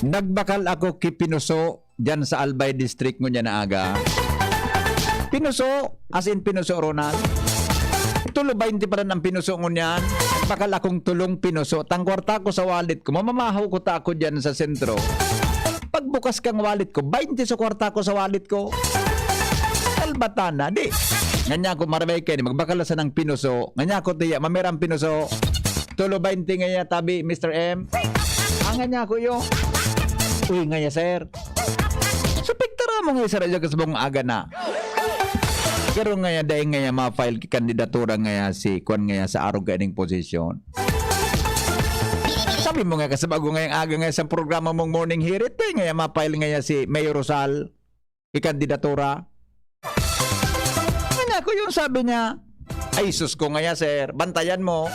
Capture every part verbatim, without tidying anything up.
Nagbakal ako ki Pinuso diyan sa Albay District ngunyan na aga. Pinuso, as in Pinuso, Ronald. Tulo baynte pa rin ang Pinuso ngunyan. Nagbakal akong tulong Pinuso. Tang kwarta ko sa wallet ko, mamamahaw ko ta ako diyan sa sentro. Pagbukas kang wallet ko, baynte sa kwarta ko sa wallet ko. Kalbatan na, di. Nganya ko, marabay kayo, magbakal na sanang Pinuso. Nganya ko, tiya, mamirang Pinuso. Tulo baynte ngaya tabi, Mister M. Ang nganya ko, yo. Uy, ngaya, sir. Supiktara mo ngaya, sir, ayo ka sa buong aga na. Pero ngaya, dahil ngaya, ma-file ki kandidatura ngaya si, kwan ngaya, sa arog kaining posisyon. Sabi mo nga, kasabago ngayang aga ngaya sa programa mong Morning Hirit, eh, ngaya, ma-file ngaya si Mayor Rosal, ikandidatura. Nganya ko yung sabi niya, "Ay, sus ko ngaya, sir, bantayan mo."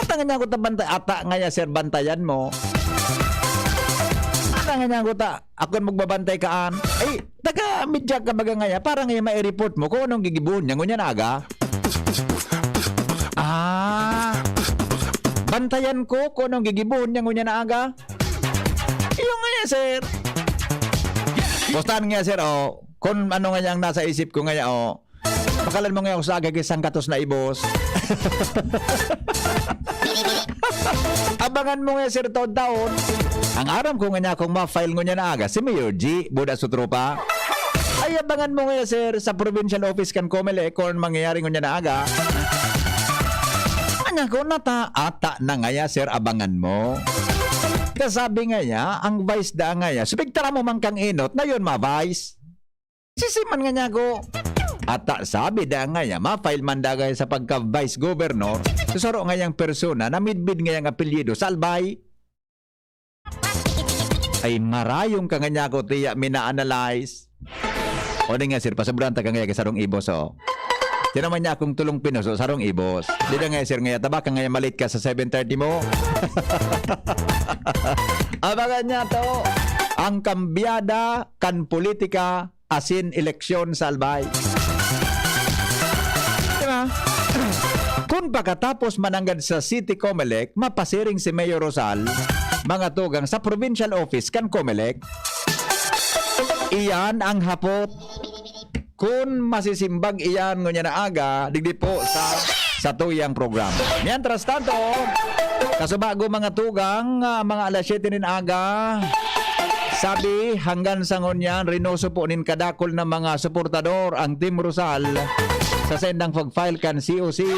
Ata nganya ko ta banta-, ata ngaya, sir, bantayan mo. Ata nganya ko ta, ako ang magbabantay kaan. Ay, taga-media ka baga ngaya, para ngaya mai-report mo kung anong gigibuhon niya ngunyan na aga. Ah, bantayan ko kung anong gigibuhon niya ngunyan na aga. Iyo ngaya, sir. Pustahan ngaya, sir, oh. Kung ano ngaya ang nasa isip ko ngaya, oh. Bakalan mo ngaya ako sa aga ki sangkatos na ibos. Abangan mo ngaya, sir, taon-taon. Ang aram ko ngaya kung ma-file ngunyan na aga, si Mayor G, buda sa tropa. Ay, abangan mo ngaya, sir, sa provincial office kan Comelec kung mangyayari ngunyan na aga. Ano ko, nata, ata na ngaya, sir, abangan mo. Kasabi ngaya, ang vice da ngaya, "Supiktara mo man kang inot, na yun, ma-vice." Sisiman ngaya ko. Ata sabi da ngaya, ma-file man da ngaya sa pagka-vice governor, sa saro ngayang persona na midbid ngayang apelyido, Salbay. Ay, marayong ka ngaya ko, tiya, mina-analyze. O di nga, sir, pasobrahan ta ka ngaya kay sarong ibos, oh. Tinaman niya akong tulong Pinuso, sarong ibos. Di na ngaya, sir, ngaya taba ka ngaya malit ka sa seven thirty mo. Abangan niya to, ang kambyada kan politika asin eleksyon sa Albay. Di ba? Kun pakatapos mananggad sa City Comelec, mapasiring si Mayor Rosal, mga tugang sa provincial office kan Comelec. Iyan ang hapot. Kun masisimbag iyan ngunyan na aga, digdi po sa, sa tuyang programa. Mientras tanto, kasubago mga tugang, ah, mga alas siyete nin aga, sabi, hanggan sa ngunyan, rinoso po nin kadakul na mga suportador ang Team Rosal sa sendang pag-file kan C O C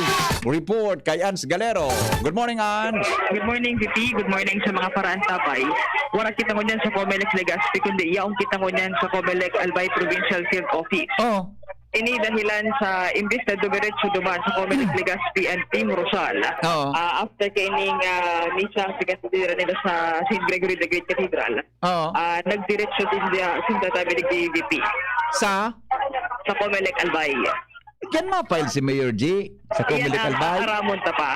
report kay Ans Galero. Good morning, Ans. Good morning, V P. Good morning sa mga paraantabay. Wala kita ngunyan sa Comelec Legazpi, kundi yaong kita ngunyan sa Comelec Albay Provincial Field Office. Oh. Ini dahilan sa imbis na dumiretso duman sa Comelec Legazpi and Team Rosal. Oo. Ah, after kaining, ah, misa, pinatidira nila sa Saint Gregory the Great Cathedral. Oo. Ah, nagdiretso din dia, sinda tabi ni V P. Sa? Sa Comelec Albay. Yan ma-file si Mayor G sa Ayan Comelec ang Albay. Aramon ta pa.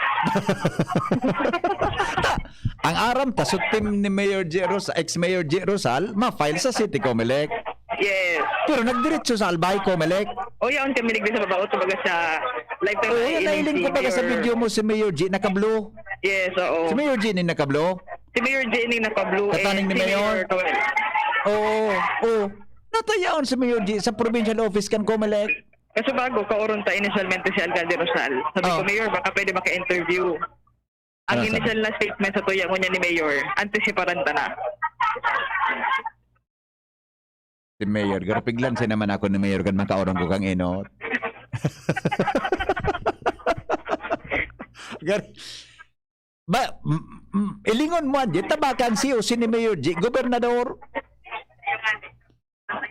Ta-, ang aram ta, so team ni Mayor G Ros-, ex-Mayor G Rosal, ma-file sa City Comelec. Yes. Pero nagdiretso sa Albay, Comelec. O, yaon kami nagdi sa baba, o, tumaga sa live time Oh, na yan, nailing ko baga sa Mayor. Video mo si Mayor G, naka-blue. Yes, oo. Si Mayor G ni naka-blue? Si Mayor G ni naka-blue, Kataning eh, ni si Mayor? Mayor Noel. Oo, oo. Natayaon si Mayor G sa provincial office kan Comelec. Kaso bago, kaoron ta inisyalmente si Alcalde Rosal. Sabi ko, Oh. "Mayor, baka pwede maka-interview." Ang Ano sabi? Initial na statement sa tuya ngunyan ni Mayor, antisiparan ta na. Si Mayor, garapiglan siya naman ako ni Mayor kan makaoron ko kang inot. Gar-, ba, m-, m-, ilingon mo, Angie, tabakan si o si ni Mayor G, gobernador.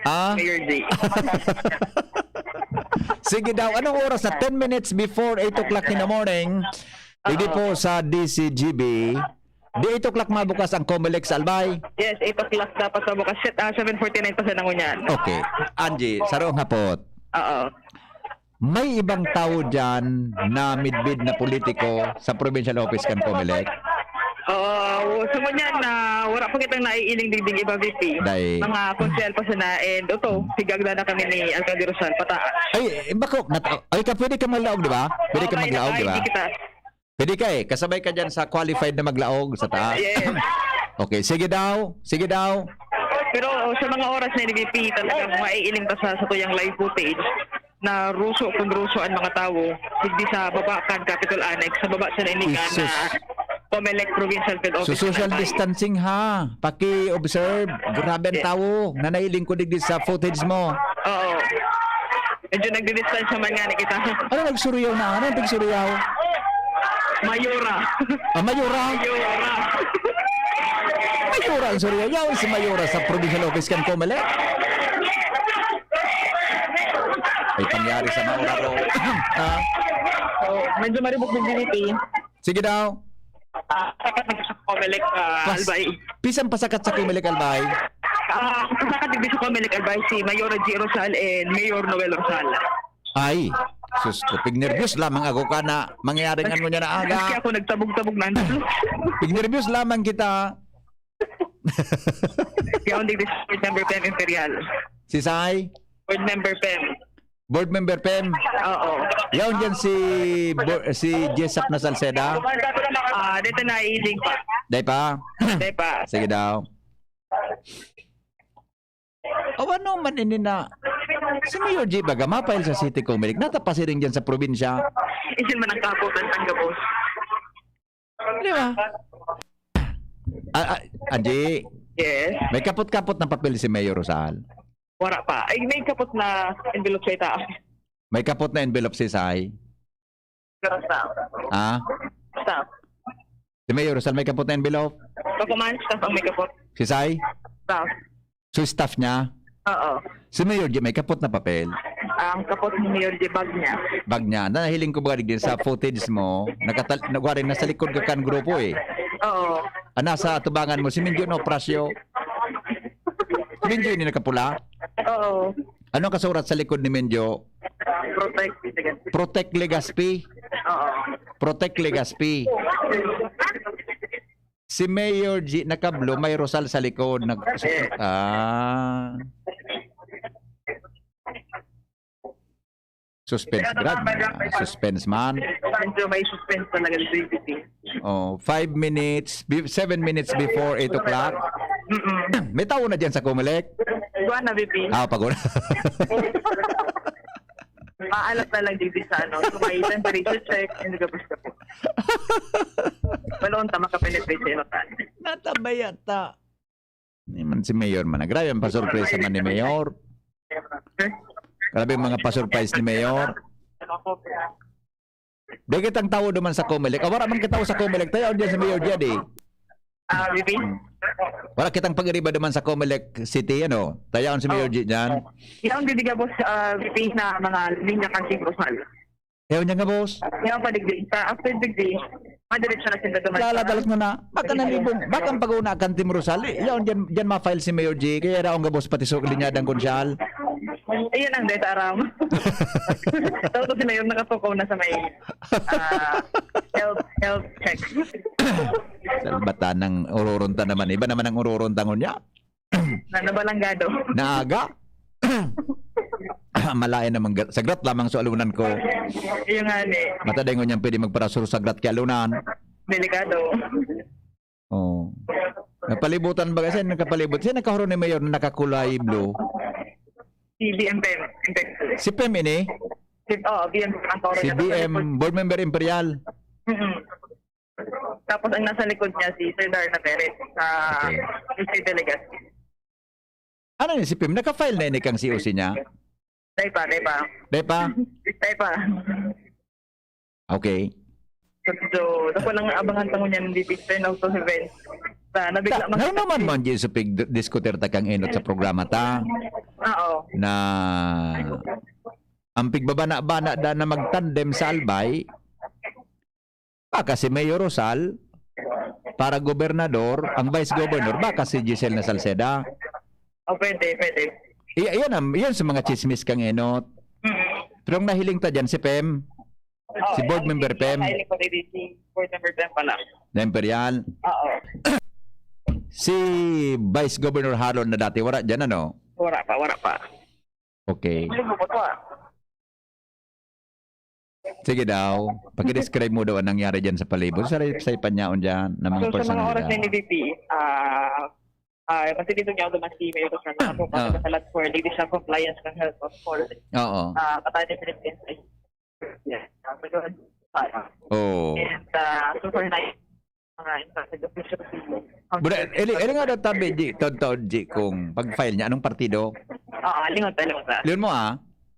Ah? Mayor G. Sige daw, anong oras na? Ten minutes before eight o'clock in the morning, hindi po sa D C G B. Di eight o'clock mabukas ang Comelec sa Albay? Yes, eight o'clock dapat mabukas. Set, ah, seven forty-nine pa sa nangunyan. Okay. Angie, sarong hapot. Oo. May ibang tao dyan na midbid na politiko sa provincial office kan Comelec? Oo, so ngunyan na wala pa kitang naiiling digding iba, V P. Dai. Mga konsehal pa sana, and oto, Hmm. sigagda na kami ni Alcalde Rosal, pataas. Ay, bako, nat-, ay ka, pwede ka maglaog, di ba? Pwede Oo, ka may maglaog, di ba? naka-I D kita. Pwede ka eh, kasabay ka dyan sa qualified na maglaog sa taas. Yes. Okay, sige daw. Sige daw. Pero sa mga oras na ini, V P, talagang maiiling ta sa, sa tuyang live footage na ruso kun ruso ang mga tawo, digdi sa baba kan Capitol Annex, sa baba sa nainig na Isus. Comelec Provincial Field So, Office. social Albay. distancing ha. Paki-observe. Grabe ang Yeah. tawo na nailing ko digdi sa footage mo. Oo. Medyo nagdi-distance naman nga na kita. Ano nagsuryaw na? Ano ang pagsuryaw? Mayora. Ah, Mayora? Mayora. Mayora ang suryaw. Yaon si Mayora sa provincial office kan Comelec. Ay, pangyari sa Mayora, bro. Ah, So, medyo maribok din dito eh. sige daw. Ah, sakat na sa Comelec, ah, Pas- Albay. Pisang pasakat sa Comelec, Albay. Ah, sakat din sa Comelec, Albay, si Mayor G. Rosal and Mayor Noel Rosal. Ay, sus ko, pignerbyos lamang ako ka na mangyari nga ngunyan na aga. Maski ako nagtabog-tabog na ang dulo. Pignerbyos lamang kita. Yaon digdi sa Board Member Pem Imperial. Si Sai? Board Member Pem. Board Member Pem. Oo. Yaon dyan si Bo-, si Jessup na Salceda? Ah, dito na iling pa. Day pa? Day pa. Sige daw. Awa no man ini na si Mayor G baga mapail sa City Comelec, natapasiring dyan sa probinsya. Isin man ang kaputan, tangga, boss. Di ba? Ah, ah, Angie, Yes. may kapot-kapot na papel si Mayor Rosal. Wala pa. Ay, may kapot na envelope sa itaas. May kapot na envelope si Sai. Pero staff. Ah? Staff. Si Mayor Rosal may kapot na envelope? Baka man, staff ang may kapot. Si Sai? Staff. So, staff niya? Oo. Si Mayor G may kapot na papel? Ang kapot ni Mayor G, bag niya. Bag niya. Nahiling ko ba din sa footage mo? Nakatal-, nagwari, nasa likod ka kan grupo eh. Oo. Ah, nasa atubangan mo, si Minjo na Oprasyo. Si Minjo ini nakapula? Oo. Ano ang kasurat sa likod ni Minjo? Protect Legazpi. Protect Legazpi. Oo. Protect Legazpi. Si Mayor G nakablo, may rosal sa likod. Nag-, Yes. ah. Suspense, grad na. Suspense man. Medyo may suspense talaga dito, V P. Oh, five minutes, be-, seven minutes before eight o'clock. Mm-mm. May tao na dyan sa Comelec? Wala na, V P. Ah, pag wala. Maalat na lang digdi sa ano, so may temperature check, hindi ka basta po. Balon ta, makapenetrate sa inotan. Natabay yata. Ni man si Mayor man. Grabe ang pasurpresa man ni Mayor. Grabe ang mga pasurprise ni Mayor. Dagit ang tao duman sa Comelec. Ah, wala man katawo sa Comelec. Tayo, diyan si Mayor G, di. Ah, V P? Wala kitang pag-iriba duman sa Comelec City, ano? Tayaon si Mayor Oh. G dyan. Yung didiga, boss, ah, V P, na mga linya kan Team Rosal. Ayaw niya nga, boss. Yung paligdi, sa after degree, madiretso na sila duman sa Lala, dalat na na. Baka nalibong. Baka ang pag-una kan Team Rosal. Eh, yaon dyan, dyan ma-file si Mayor G. Kaya raon nga, boss, pati so, linyadang konsyal. Ayun ang data aram. Tapos si Mayor nakatukaw na sa may, ah, health, health check. Salbata ng ururon ta naman. Iba naman ang ururon ta ngunyan. Na nabalanggado. Naaga? Malain naman. Gra-, sagrat lamang sa alunan ko. Yung nga ni. Mataday ngunyan pwede magparasuro sagrat kay alunan. Delikado. Oh. Napalibutan ba kasi nakapalibot? Siya nakahuro ni Mayor na nakakulay blue. Si B M Pem. Si Pem ini? Si, oh, B M Pem ang tawag Si niya. B M, board member Imperial. Mm-mm. Tapos ang nasa likod niya si Sir Darna Perez sa Okay. Mister Delegas. Ano ni si Pem? Naka-file na ini kang C O C niya? Day pa, day pa. Day pa? Day pa. Okay. So, so, so, walang abangan tango niyan, di Mister Nauto Events. Sa nabigla Ta-, man naman man, Jisupig, d-, diskutir ta kang enot sa programa ta. Oo. Na ang pigbabana-bana da na magtandem sa Albay, baka si Mayor Rosal para gobernador, ang vice governor, baka si Giselle na Salceda. Oh, pwede, pwede. Iya, yan ang, yan sa mga chismis kang enot. Mm. Pero ang nahiling ta dyan, si Pem, Oh, si board ang member Pem. Nahiling ko dito, si board member Pem pala. Na Imperial. Oo. Si Vice Governor Harlon na dati, wala dyan, ano? Wala pa, wala pa. Okay. Ano ba ito, ah? Sige daw. Pakidescribe mo daw ang nangyari dyan sa palibot. Sa, sa ipanyaon dyan ng mga So, sa mga personalidad. oras na ni V P, ah, ah, matindog niya ako duman si Mayor Rosana. Ako, Ah. Sa lahat for ladies sa compliance ng health of course. Oo. Ah, Katani Philippines. Yeah. Oh. And, ah, so for night, mga infected officials. Buda, eli, eli nga daw tabi, G, taod-taod, G, kung pag-file niya, anong partido? Oo, lingon ta, lingon ta. Lingon mo, ah?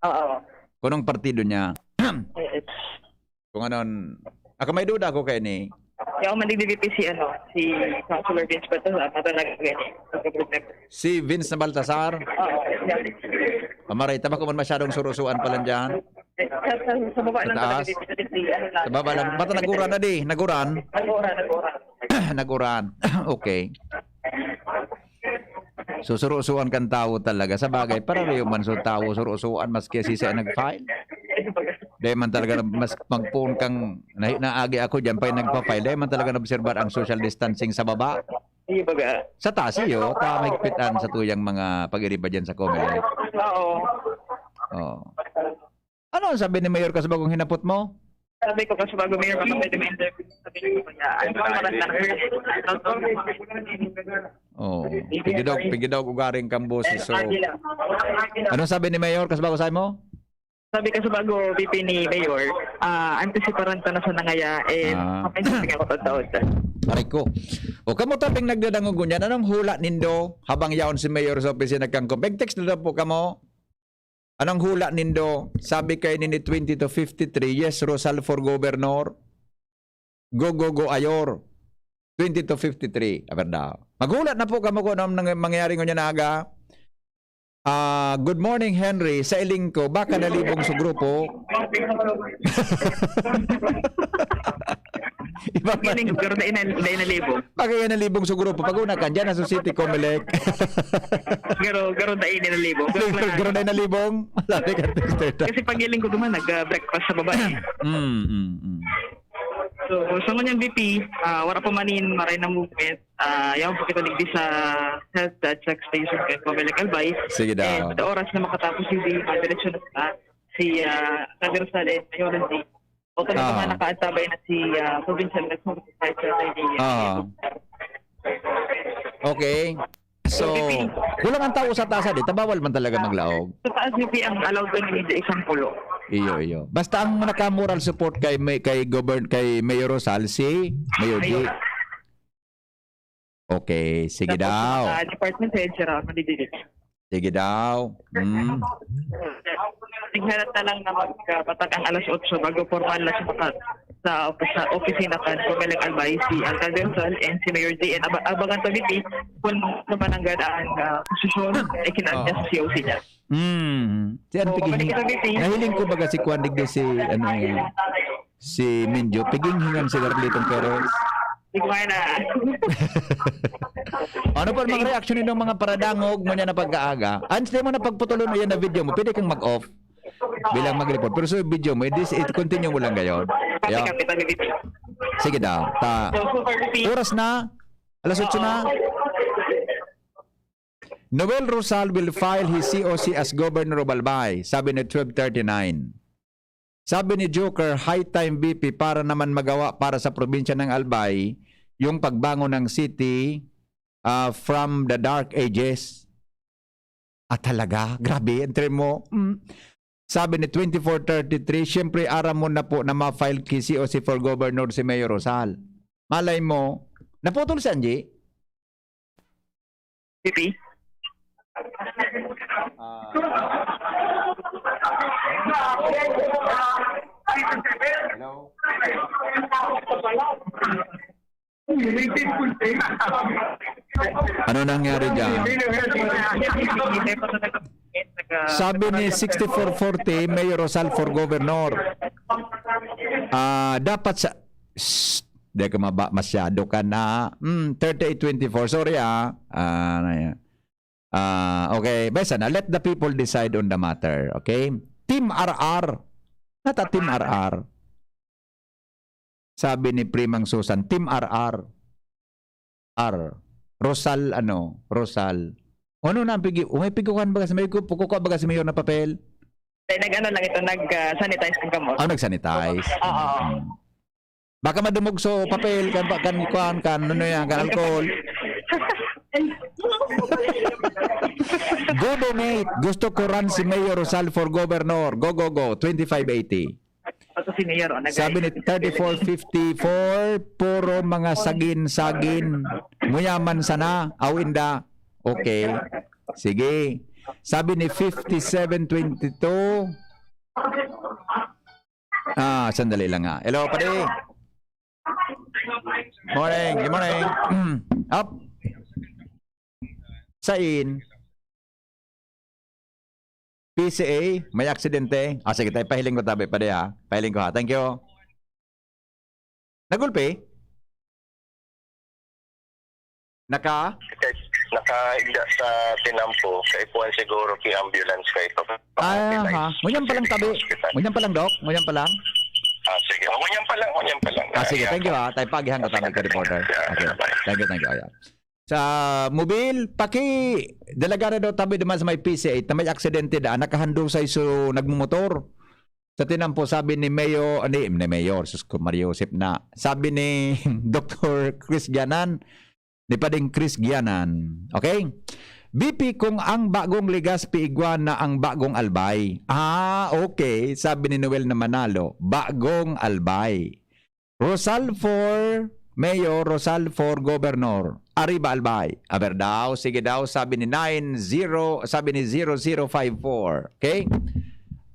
Oo. Kung anong partido niya. Yes. Kung anon, ako may duda ako kay ni Kaya ako man digdi si, ano, si Councilor Vince Baltazar, matalaga gani. Pagka-problema. Si Vince na Baltazar? Oo, yeah. Pamaray, taba ko man masyadong surusuan pa lang dyan. Sa, sa, sa baba Sa lang taas? talaga dito, dito, si, ano lang, Sa baba lang. ah, Bata naguran na di, naguran. Naguran, naguran. Naguran. Okay. So, surusuan kan tawo talaga. Sa bagay, para rin man so tawo, surusuan, maski si siya nag-file. Dahil man talaga, na- mas magpoon kang, na, naagi ako dyan, pa yung nagpa-file. Dahil man talaga na-obserbar ang social distancing sa baba. Sige, baga. Sa taas, iyo, ta mahigpitan sa tuyang mga pag-iriba dyan sa Comelec. Oo. Oo. Ano ang sabi ni Mayor Kasubag kung hinapot mo? Sabi ko, Kasubag, Mayor, baka pwede may interview. Sabi niya, "Ano ba, maranda na first?" Oh, pigi daw, pigi daw ugaring kang boses. So, ano sabi ni Mayor Kasubag sa mo? Sabi Kasubag, V P ni Mayor, ah, antisiparan ta na sa nangaya, eh, Ah. Kapag sabi nga ako, totoo ta. Aray ko. O, kamo tabing nagdadangog ngunyan, anong hula nindo habang yaon si Mayor sa opisina kang Comelec? Text na daw po kamo. Anong hula nindo? Sabi kay nini twenty to fifty-three, yes, Rosal for governor. Go, go, go, Ayor. Twenty to fifty-three. Aber daw. Maghulat na po kamo kung anong nang-, mangyayari ngunyan na aga. Ah, good morning, Henry. Sa iling ko, baka nalibong sa grupo. Iba pa. Feeling ko, pero dai na, dai nalibong. Pag yan nalibong sa grupo, pag una ka, dyan na sa City Comelec. Pero, pero dai na nalibong. Pero, pero dai nalibong. Sabi ka, text na. Kasi pag iling ko duman, nag-breakfast sa babae. Mm, mm, mm. So, sa ngunyan, V P, ah, wala pa man in maray na movement. Ah, yaon pa kita digdi sa health at check station kay Comelec Albay. Sige daw. Eh, sa oras na makatapos, hindi madiretso na sa si, ah, Alcalde Rosal and Mayor Lindsay. O kami Ah. pa nga nakaantabay na si, ah, Provincial Health Secretary, ah, Ah. Okay. So, V P. Kulang ang tao sa tasa, di tabawal man talaga maglaog. Sa taas, V P, ang allowed ko ni isang pulo. Iyo, iyo. Basta ang naka-moral support kay May-, kay Govern-, kay Mayor Rosal, si Mayor G. Mayor. Okay, sige Tapos, daw. mga department head, sira, madidili. Sige daw. Hmm. Naghalat na lang na magkapatak ang alas otso bago formal na siya maka-, sa, sa opisina kan Comelec Albay, si Alcalde Rosal and si Mayor G. And aba-, abangan pa, V P, kung namananggad ang, ah, posisyon, eh, kinaan niya Oo. sa C O C niya. Hmm. Si ano, Oo, piging-, balik ka, V P. Nahiling ko baga si Kwan digdi si, ano, eh, si Minjo. Piginghingan si Carlitong Perez. Di ko kaya na. Ano pa ang mga reaksyon ninyo, mga paradangog, ngunyan na pag-aaga? Antes di mo na pagputulon, ayan na video mo, pwede kang mag-off bilang mag-report. Pero sa video mo, i-dis-, i-continue mo lang ngayon. Copy, Yeah. copy, copy, V P. Sige daw. Ta-, So, so far, V P. Oras na. Alas otso na. Oo. Noel Rosal will file his C O C as Governor of Albay, sabi ni twelve thirty-nine. Sabi ni Joker, "High time, V P, para naman magawa para sa probinsya ng Albay yung pagbangon ng city, ah, from the dark ages." Ah, talaga? Grabe, entre mo. Mm. Sabi ni twenty-four thirty-three, "Siyempre, aram mo na po na ma-file ki C O C for Governor si Mayor Rosal." Malay mo, naputol si Angie? V P? Ah. Hello? Ano nangyari dyan? Sabi ni sixty-four forty, Mayor Rosal for Governor. Ah, dapat sa, shh, di ka maba-, masyado ka na. Hmm, thirty-eight twenty-four. Sorry, ah. Ah, ano yan? Ah, okay. Basta na, let the people decide on the matter. Okay? Team R R. Nata Team R R. Sabi ni Primang Susan, "Team R R." R. Rosal, ano, Rosal. Ano na ang pigi-, may pigukuhan baga sa, may ku-, kukuha baga sa mayor na papel? Kaya nag-ano lang ito, nag-sanitize ng gamot. Oh, nag-sanitize. Oo. Hmm. Baka madumog sa papel, kan, kan, kan, kan, ano yan, kan alcohol. Go donate. Gusto ko run si Mayor Rosal for Governor. Go, go, go. Twenty-five eighty. Ito si Mayor, oh, nag- Sabi ni thirty-four fifty-four, puro mga sagin-sagin. Muyaman sana. Aw, inda. Okay. Sige. Sabi ni fifty-seven twenty-two. Ah, sandali lang, ah. Hello, pare. Morning, good morning. Up. Sain? P C A, may aksidente. Ah, sige, tayo, pahiling ko tabi, pare, ha. Pahiling ko, ha. Thank you. Nagulpi? Naka? Nakaigda sa tinampo, kaipuhan siguro ki ambulance ka ito. Ah, ha. Ngunyan pa lang tabi. Hospital. Ngunyan pa lang, Doc. Ngunyan pa lang. Ah, sige. Oh, ngunyan pa lang, ngunyan pa lang. Ah, sige. Ayan. Thank you, ha. Tayo, pagihan ko tabi ka, reporter. Yeah, okay. Bye. Thank you, thank you. Ayan. Sa mobil, paki, dalaga na daw tabi duman sa may P C A, na may aksidente daan, nakahandusay so nagmumotor. Sa tinampo, sabi ni Mayor, ni, ni Mayor, sus ko, Mario Joseph na, sabi ni Doktor Chris Gianan, ni Pading Chris Gianan. Okay? B P, kung ang bagong Legazpi igwa na ang bagong Albay. Ah, okay. Sabi ni Noel na Manalo, bagong Albay. Rosal for Mayor, Rosal for Governor. Arriba, Albay. Aber daw, sige daw, sabi ni nine zero, sabi ni zero zero five four. Okay?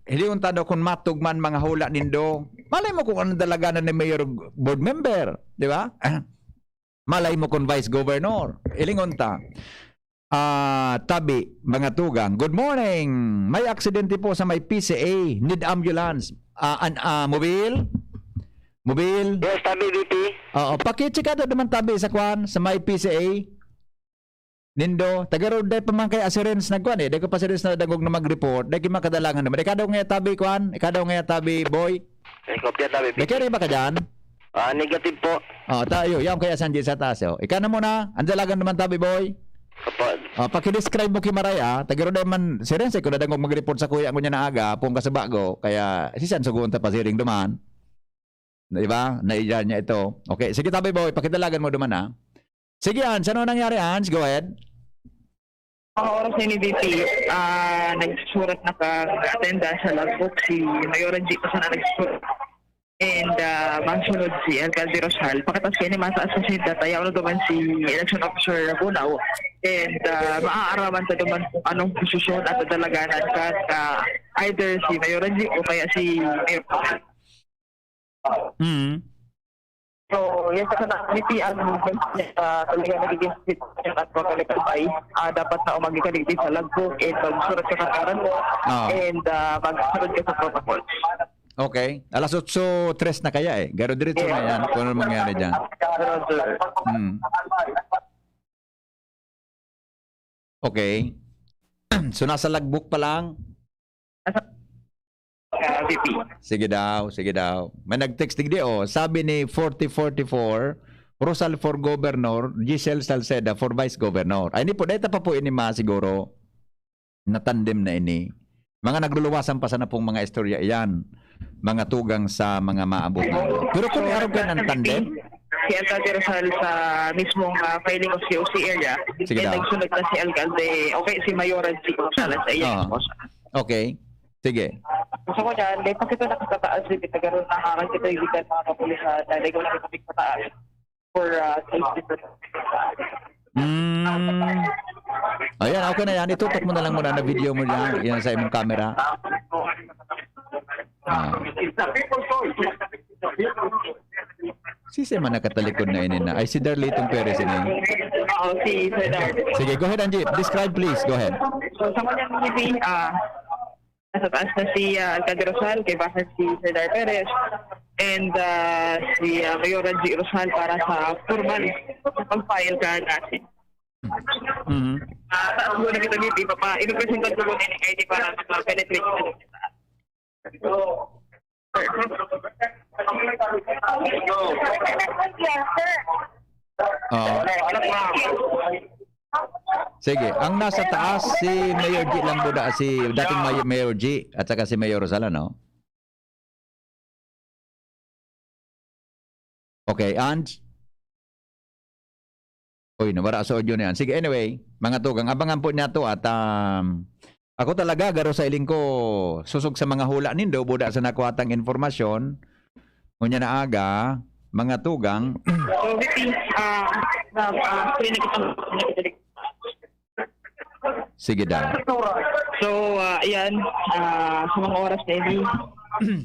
Hilingon ta daw kung matugman mga hula nindo. Malay mo kung anong dalaganan ni Mayor Board Member. Di ba? Malay mo kung Vice Governor. Hilingon ta. Ah, tabi, mga tugang. Good morning. May aksidente po sa may P C A. Need ambulance. Ah, an, ah, mobil? Mobil? Yes, tabi, B P. Oo, pakichikado naman tabi sa kwan, sa may P C A. Nindo, taga road day pa man kay assurance nagkwan eh. Dai ko pa assurance na dangog na mag-report. Dai ko makadalangan naman. Ikaw daw nga tabi, kwan? Ikaw daw nga tabi, boy? May kopya, tabi, B P. May kaya ba ka dyan? Ah, negative po. Oh, tayo, yan kaya sanji sa taas, oh. Ika na muna, ang dalagan naman tabi, boy. Opo. Oh, pakidescribe mo ki Maray, ah. Taga road day man, assurance, eh, kung dadangog mag-report sa kuya ko niya na aga, pung ka sa bago, kaya si San sugoon ta pa siring duman. Di ba? Naiya niya ito. Okay, sige, tabi, boy, pakidalagan mo duman, ah. Sige, Hans, ano nangyari, Hans? Go ahead. Mga oras na ini, B P, ah, nagsusurat na kang attendance sa logbook si Mayor G. Pasana nagsusurat. And, ah, masunod si Alcalde Rosal. Pagkatapos kaini, mataas na siya data. Yaon na duman si Election Officer Bunao. And, ah, maaaraman ta duman kung anong posisyon at dadalaganan kan, ah, either si Mayor G o kaya si Mayor Pasana. Mm. So, yan sa kanang committee, ang movement niya, ah, talaga nagiging sitwasyon at pagkalikabay. Ah, dapat na umagi ka digdi sa logbook and magsurat ka sa karan mo Oo. and, ah, magsunod ka sa protocol. Okay. Alas otso tres na kaya eh. Garo diretso na Yes. yan kung ano mangyari dyan. Roger. Hmm. Okay. So, nasa logbook pa lang? Ah, V P. Sige daw, sige daw. May nag-text digdi, oh. Sabi ni forty forty-four, Rosal for Governor, Giselle Salceda for Vice Governor. Ay, hindi po. Dahil pa po ini ma siguro na tandem na ini. Mga nagluluwasan pa sana pong mga istorya iyan. Mga tugang sa mga maabot na. Pero kung So, iarog ka ng nagkakaroon tandem? Si Alcalde Rosal sa mismong, ah, filing of C O C area. Sige And daw. nagsunod na si Alcalde, okay, si Mayor Chico Salas, ayan Ah. po siya. Okay. Sige. Gusto ko niyan, dahil pa kita nakatataas, dito, taga ron, nakakakita yung legal mga kapulisan, dahil ikaw nakikita pataas for, ah, safety purposes. Mm. Ayan, okay na yan. Itutok mo na lang muna na video mo dyan. Yan sa imong camera. Ah. Si Sema nakatalikod na ini na. Ay, si Darlitong Perez ini. Oo, si Sir Dar. Sige, go ahead, Angie. Describe, please. Go ahead. So, sa kanyang meeting, ah, nasa taas na si, ah, Alcalde Rosal, kay Bahan si Sir Dar Perez, and, ah, si, ah, Mayor G. Rosal para sa formal na pag-file ka natin. Mhm. Ah, sa ako na kita meeting, papa, inupresenta ko muna yung I D para sa penetrate. Oo. Sige, ang nasa taas si Mayor G lang buda, si dating May-, Mayor G at saka si Mayor Rosal, ano? Okay, and uy, nawara sa audio na yan. Sige, anyway, mga tugang, abangan po niya to at, um, ako talaga, garo sa iling ko, susog sa mga hula nindo, buda sa nakuhatang informasyon, ngunyan na aga, mga tugang. So, V P, ah, ah, ah, sorry, nakita mo, nakita mo. Sige daw. So, ah, ayan, ah, sa mga oras na ini,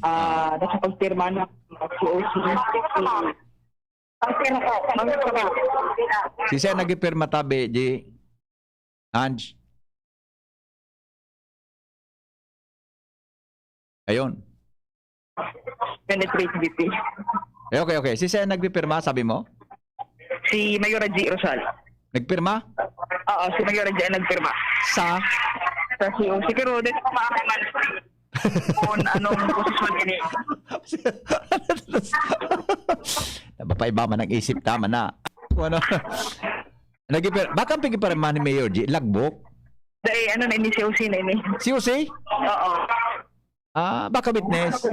ah, nasa pagpirma na si O C. Ang pinaka-, ang pinaka- Si Sen nagpipirma tabi, G. Ange. Ayun. Penetrate V P. Eh, okay, okay. Si Sen nagpipirma, sabi mo? Si Mayor G Rosal. Nagpirma? Oo, si Mayor G ang nagpirma. Sa? Sa C O C. Pero di ko maaari man kung anong posisyon ini. Napapaiba man ang isip, tama na. Ano? Nagipir-, baka pigipirma ni Mayor G, logbook? Dai, ano na ini, C O C na ini. C O C? Oo. Ah, baka witness.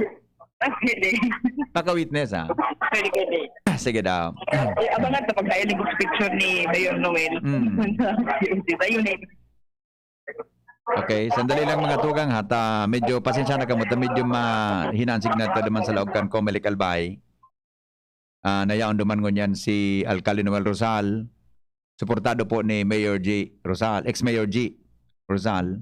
Ah, pwede. Baka witness, ah. Pwede, pwede. Ah, sige daw. Eh, abangan ta pag nailig sa picture ni Mayor Noel. Mm. Di ba yun eh? Okay, sandali lang, mga tugang, ha, ta medyo pasensya na kamo, ta medyo mahinang signal ta duman sa laog kan Comelec Albay. Ah, nayaon duman ngunyan si Alkalde Noel Rosal, suportado po ni Mayor G Rosal, ex-Mayor G Rosal.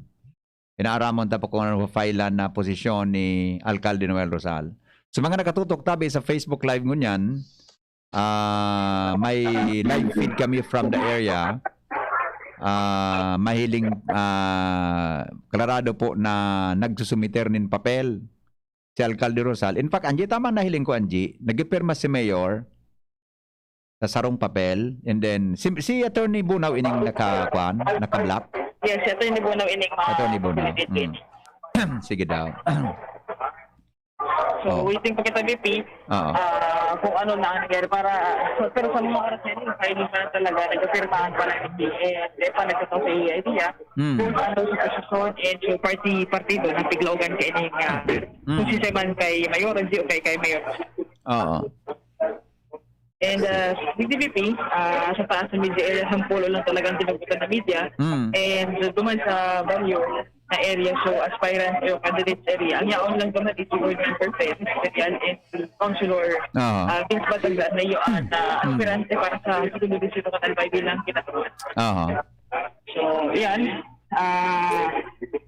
Inaaramon ta po kung ano filean na posisyon ni Alkalde Noel Rosal. Sa mga nakatutok tabi sa Facebook Live ngunyan, ah, may live feed kami from the area. Ah, mahiling, ah, klarado po na nagsusumiter nin papel si Alkalde Rosal. In fact, Angie, tama nahiling ko, Angie, nagpipirma si Mayor sa sarong papel, and then si, si Attorney Bunaw ining naka-, kwan, naka-block? Yes, si Attorney Bunaw ining mga Attorney Bunaw. Facilitated. Mm. Sige daw. So, Oh. waiting pa kita, V P. Oo. Ah, kung ano na ang nangyari para, pero sa mga oras na yun, kayo pa na talaga, nagpipirmahan pa lang yung D A, eh, pa nagtataw sa idea. Mm. Kung ano sa posisyon and sa party, partido na piglaogan kay ining, ah, Mm. kung si Seman kay Mayor, hindi o kay, kay Mayor. Oo. And, ah, sa D P P, ah, sa taas ng media area, sampolo lang talagang tinugutan ng media. Mm. And, uh, duman sa baryo na area, so aspirant o candidates area, ang yaon lang duman is yung member, secretarial and councilor, Oo. ah, Vince Bataglan na yun, ah, Mm. aspirante para sa segundo distrito kan Albay bilang kinaturuan. Oo. So, yan. Ah,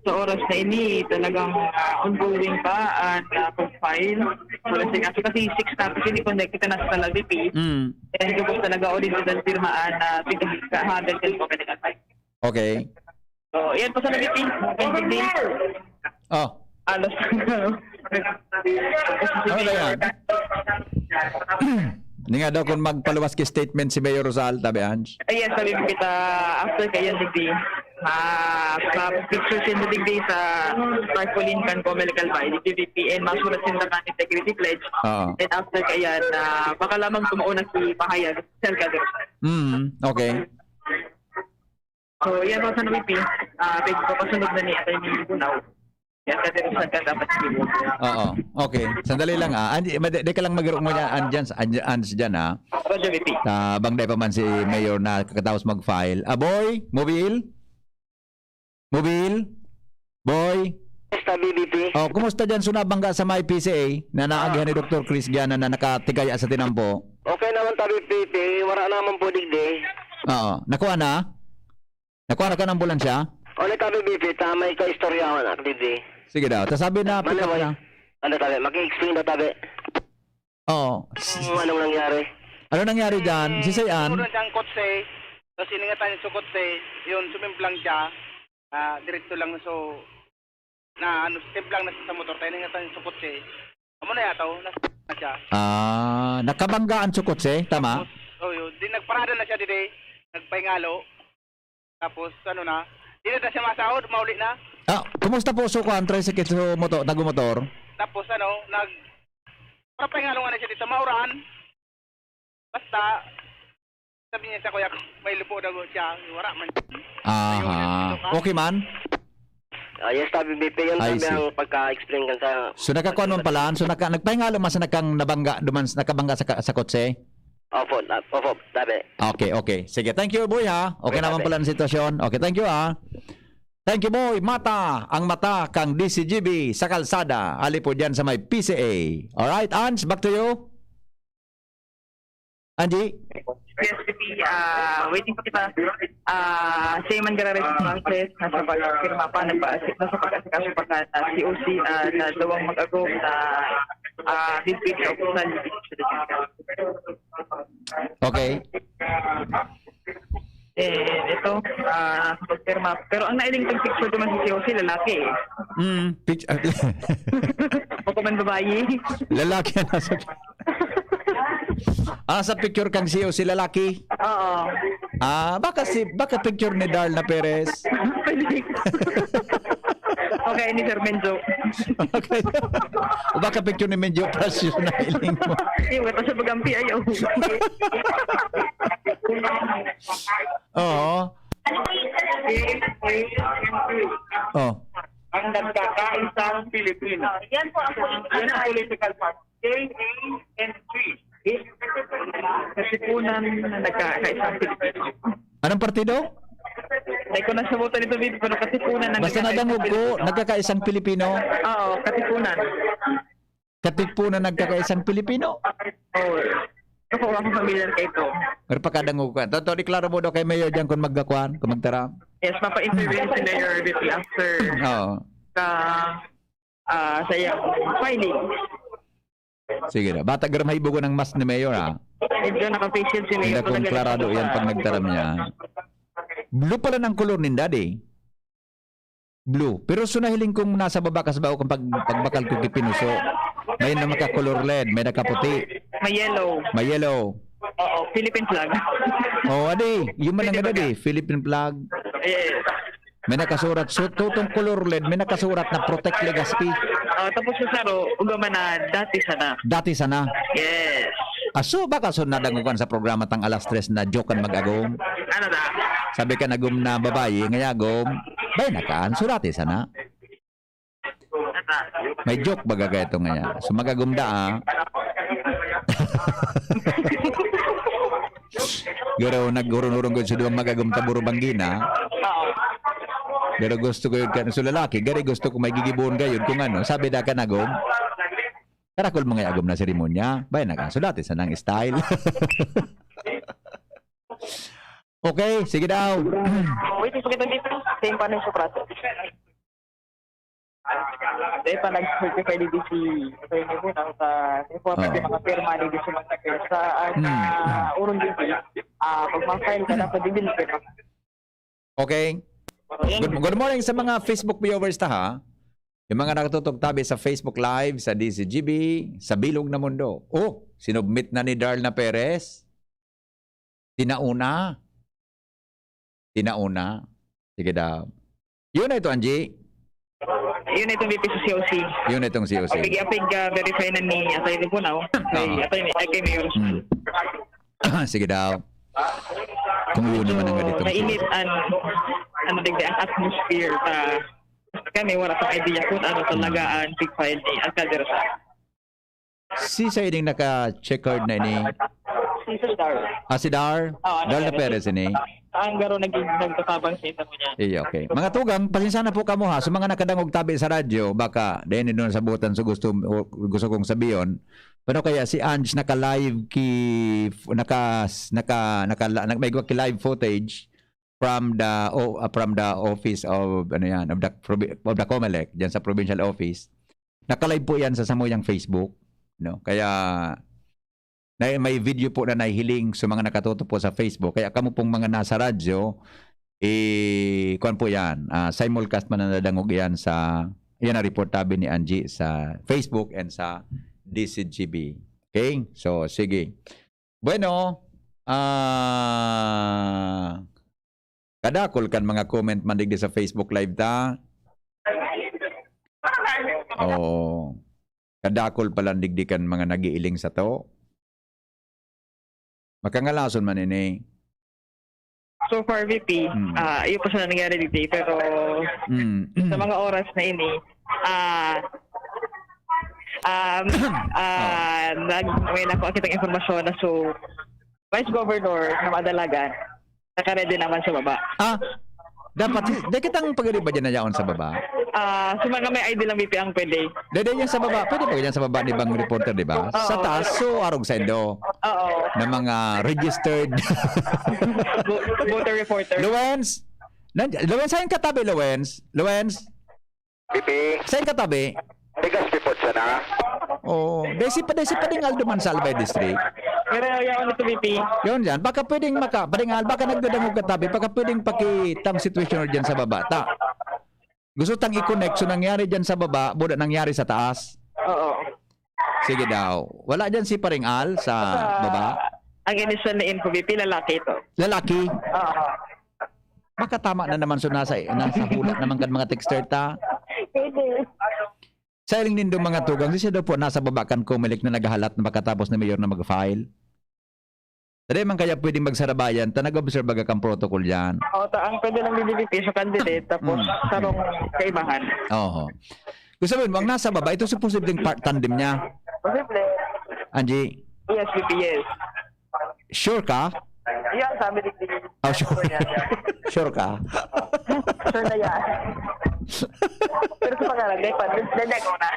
sa oras na ini, talagang, ah, ongoing pa ang, ah, pag-file. So, let's say, kasi six na, kasi hindi connected na sa Talavipig. Mm. And gabos talaga original pirmaan na tigil sa habit and community. Okay. So, yan po sa Nabiti. Hindi. Oh. Alas. Ano na yan? Ninga daw kung magpaluwas ki statement si Mayor Rosal, tabi, Ange? Ay, yes, sabi mo kita, after kayan, digdi. Ah, sa picture sin digdi sa tarpaulin kan Comelec Albay, di P V P N, masurat sin dakan integrity pledge. Oo. And after kayan, ah, baka lamang tumaon na si Pahayag, Sel Calderon. Mm, okay. So, yan po sa Nuipi. Ah, pwede po pasunod na ni Attorney Bunaw. Yan, Attorney Bunaw, dapat hindi po. Oo. Okay. Sandali lang, ah. Andi, ma-, di, di ka lang mag-, ngunyan, andyan, andyan, andyan, ah. Radyo V P. Ah, bang di pa man si Mayor na kakatapos mag-file. Ah, Boy? Mobil? Mobil? Boy? Basta B B P. Oh, kumusta dyan sa nabangga sa may P C A na naagihan ni Doktor Chris Giana na nakatigaya sa tinampo? Okay naman, tabi, P P. Wala naman po digdi. Oo. Nakuha na? Nakuha na kan ambulansya? O, nagkabibipi ta, may kaistoryahan ako, digdi. Sige daw. Ta sabi na, Mali, pick up wala. na. Ano, tabi? Maki-explain daw, tabi. Oo. Kung anong nangyari? Ano nangyari dyan? Si Sayan? Sumunod siyang kotse, tapos iningatan niya sa kotse, yun, sumimplang siya, ah, diretso lang, so, na, ano, simplang na siya sa motor, tayo iningatan niya sa kotse. Amo na yata, oh, nasa na siya. Ah, nakabanggaan sa kotse, tama? Tapos, oh, yun. Di nagparada na siya, didi. Nagpahingalo. Tapos, ano na, di na siya masahod, mauli na. Ah, kumusta po so, kuwan, tricycle, so, moto-, tagumotor? Tapos, ano, nag-, parang pahingalungan na siya dito, mauran. Basta, Sabi niya sa kuya ko, may lupo daw siya, wala man. Aha. Okay man? Ah, yes, sabi B P, yun I sabi see. Ang pagka-explain kan sa... So nakakuan man pala, so naka, nagpahingalo man sa nakang nabangga, duman nakabangga sa, ka- sa kotse? Opo, na- opo, sabi. Okay, okay. Sige, thank you boy ha. Okay Okay, naman okay. Pala ang sitwasyon. Okay, thank you ha. Thank you boy. Mata, ang mata kang D C G B sa kalsada. Ali po dyan sa may P C A. Alright, Ange, back to you. Angie? Yes, B P, ah, waiting pa kita. Ah, siya man gara-responses, nasa pagpirma pa, nagpa-, nasa pag-asikaso pa sa C O C, ah, na dawang mag-agom na ah, bibig sa opisyal. Okay. Eh, ito, ah, nasa pagpirma. Pero ang nailing pag picture naman sa C O C, lalaki eh. Mm, picture. Baka man babae. Lalaki ang nasa... Ah, sa picture kang C O C lalaki. Oo. Ah, baka si baka picture ni Darl na Perez. Pwede. Okay, ni Sir Menjo. Okay. O baka picture ni Menjo Prasyo na hiling mo. Yung ito sa bagampi, ayaw. Oo. Oh. Ang nagkakaisang Pilipino. Yan po ang Yan ang political party. K A N P. Katipunan na nagkakaisang Pilipino. Anong partido? Ay, kung nasabutan ito, Bibi, pero katipunan na Basta nagkakaisang nadangog ko, Pilipino. Nagkakaisang Pilipino. Oo, katipunan. Katipunan nagkakaisang Pilipino. Oo. Ako, ako familiar kay ito. Pero pagkadangog ko. Toto, deklaro mo daw kay Mayor dyan kung magkakuan, kung magtaram. Yes, mapa-interview si Mayor Bibi after Oo. ka ah sa iyang filing. Sige na. Bata, gara mahibogon ang mask ni Mayor, ha? Medyo naka-face shield si Mayor. Hindi kung Talaga klarado nagsusuka. Yan pag nagtaram niya. Blue pala ng color ni Daddy. Blue. Pero so nahiling kong nasa baba kas bao kung pag, pagbakal ko kipinuso. May na makakolor led, may nakaputi, May yellow. may yellow. Oo, Philippine flag. Oh, adi, yung man ang Daddy, Philippine flag. Yes. May nakasurat. So, tutong color led, may nakasurat na Protect Legazpi. Ah, tapos sa Saro, ugama na dati sana. Dati sana. Yes. Aso, baka so nadangugan sa programa tang alas tres na joke kan mag-agom. Ano na? Sabi ka nagum na babayi, ngayagom. Bay, nakaan, surati sana. Ano na? May joke baga kaya ito ngaya. So, magagum da, ah. Garo, nagurunurong ko sa duwang magagum taburo banggina. Oo. Pero gusto ko yun kan so lalaki, gari gusto ko may gigibuon gayud kung ano. Sabi da ka nagom, karakol mga agom na seremonya. Bay, nagkasulati sa nang style. Okay, sige daw. Wait, gusto kita dito. Same pa na yung sukrato. Dahil pa nag-certify dito si Attorney Bunang sa informal Oo. yung mga pirma dito sa mga sa Hmm. uh, urong dito. Ah, pag ma-file ka dapat din pirma. Okay. Good, good morning sa mga Facebook viewers ta ha. Yung mga nakatutugtabi sa Facebook Live, sa D C G B, sa Bilog na Mundo. Oh, sinubmit na ni Darl na Perez. Tinauna. Tinauna. Sige daw. Yun na ito, Angie. Yun itong B P C C O C. Yun na itong C O C. Apig-apig uh, verify na ni Attorney Bunang. Kay Oo. Attorney, ay kay Mayor. Hmm. Sige daw. Kung yun naman ang ganitong Mainit ang ano digdi ang atmosphere sa kami wala pang idea kung ano talaga ang big file ni Alcalde Rosales. Si sa ining naka-checkered na ini. Si Sir Dar. Ah, si Dar? Oo, ano Dar na yan? Perez ini. Ang garo naging nagtatabang sa ito niya. Iya, okay. Mga tugang, pasensya na po kamo ha. Sa mga nakadangog tabi sa radyo, baka dahil nung sabutan sa gusto, gusto kong sabiyon. Pero kaya si Ange naka-live ki naka naka naka, naka may ki live footage from the oh, uh, from the office of ano yan, of the provi- of the Comelec diyan sa provincial office. Naka-live po yan sa samuyang Facebook, no? Kaya na may video po na nahihiling sa mga nakatuto po sa Facebook. Kaya kamo pong mga nasa radyo, eh, kuwan po yan. Ah, simulcast man na nadangog yan sa, yan ang report tabi ni Angie sa Facebook and sa D C G B. Okay? So, sige. Bueno, ah, kadakol kan mga comment man digdi sa Facebook Live ta. Oo. Kadakol pala digdi kan mga nagiiling sa to. Makangalason man ini. So far, V P, Mm. ah, iyo pa siya nangyari, V P, pero Mm. sa mga oras na ini, ah, um, ah, nag, may nakuha kitang informasyon na so, Vice Governor na madalagan, nakaready naman sa baba. Ah, dapat, di kitang pag-ariba dyan na yaon sa baba. Ah, sa mga may I D lang, V P, ang pwede. Dede yan sa baba, pwede ba yan sa baba ni bang reporter, di ba? Sa taas, so arog sa indo Oo. na mga registered. Vo- voter reporter. Lawens! Nan- Lawens, saan katabi, Lawens? Lawens, Pipi, saan katabi? bigas report sana. Oo. Desi pa, desi pa ding Aldo man sa Albay District. Pero yaon ito, V P. Yun yan. Baka pwedeng maka, padingal, baka nagdadangog katabi, baka pwedeng pakitang situation dyan sa baba. Ta. Gusto tang i-connect. So, nangyari dyan sa baba, buda nangyari sa taas. Oo. Sige daw. Wala dyan si Paring Al sa baba? Ang initial na info, V P, lalaki ito. Lalaki? Oo. Baka tama na naman, so nasa, nasa hula naman kan mga texter ta. Pwede. Sa iling nindong mga tugang, siya daw po nasa baba kan Comelec na naghahalat na pagkatapos ni Mayor na mag-file. Tadi man kaya pwedeng magsarabayan, ta nag-observe baga kang protocol yan. O, ta, ang pwede lang dito, V P, sa candidate, tapos Mm. sarong kaibahan. Oho. Gusto mo, ang nasa baba, ito supposedly part tandem niya. Posible. Angie, Yes, V P, yes. sure ka? Yan, sabi ni King. Oh, sure. Sure ka? Sure na yan. Pero sa pangalan, di pa. Hindi ko na.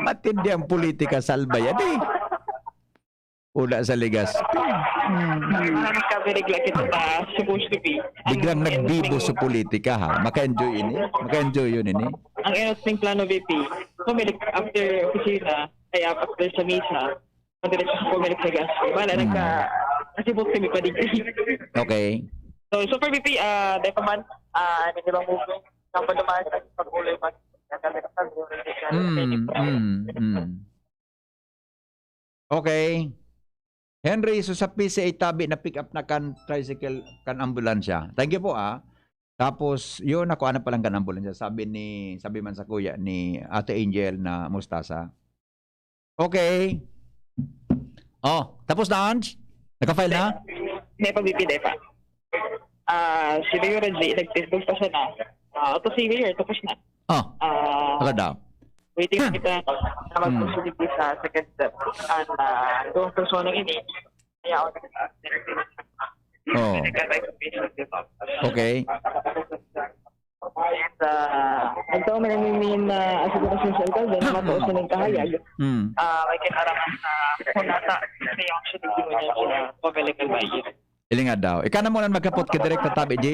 Matindi ang politika sa Albay, adi. Wala sa Legazpi. Hmm. Ang kami nagla kita pa, supposed to be. Biglang Ang nagbibo sa politika, ha? Maka-enjoy ini? Maka-enjoy yun ini? Ang endorsing plano, V P. Comelec after opisina, ay after sa misa, madiretso sa Comelec sa gas. Wala, Hmm. nagka, kasi book kami pa digdi. Okay. So, super V P, ah, dahil pa man, ah, ano, di ba, movement? Ang padumaan sa pag-uloy man. Mm, mm, mm. Okay. Henry, so sa P C A tabi na pick up na kan tricycle, kan ambulansya. Thank you po, ah. Tapos, yun, ako, ano palang kan ambulansya? Sabi ni, sabi man sa kuya ni Ate Angel na Mustasa. Okay. Oh, tapos na, Ange? Naka-file na? Hindi pa, V P, hindi pa. Ah, si Mayor G, nag-Facebook pa siya na. Ah, ito si Mayor, tapos na. Oh, Ah, wala daw. waiting na kita na Hmm. mag-proceed sa second step. And, ah, itong persona ini, kaya ako Oh. Okay. And, ah, ito, may namimin na asigurasyon sa alkalde na matuos na ng kahayag. Hmm. Ah, may kinaraman sa kunata sa yung siya niya sa Comelec Albay. Ilinga daw. Ikaw na muna maghapot kay Direk Tabi, G.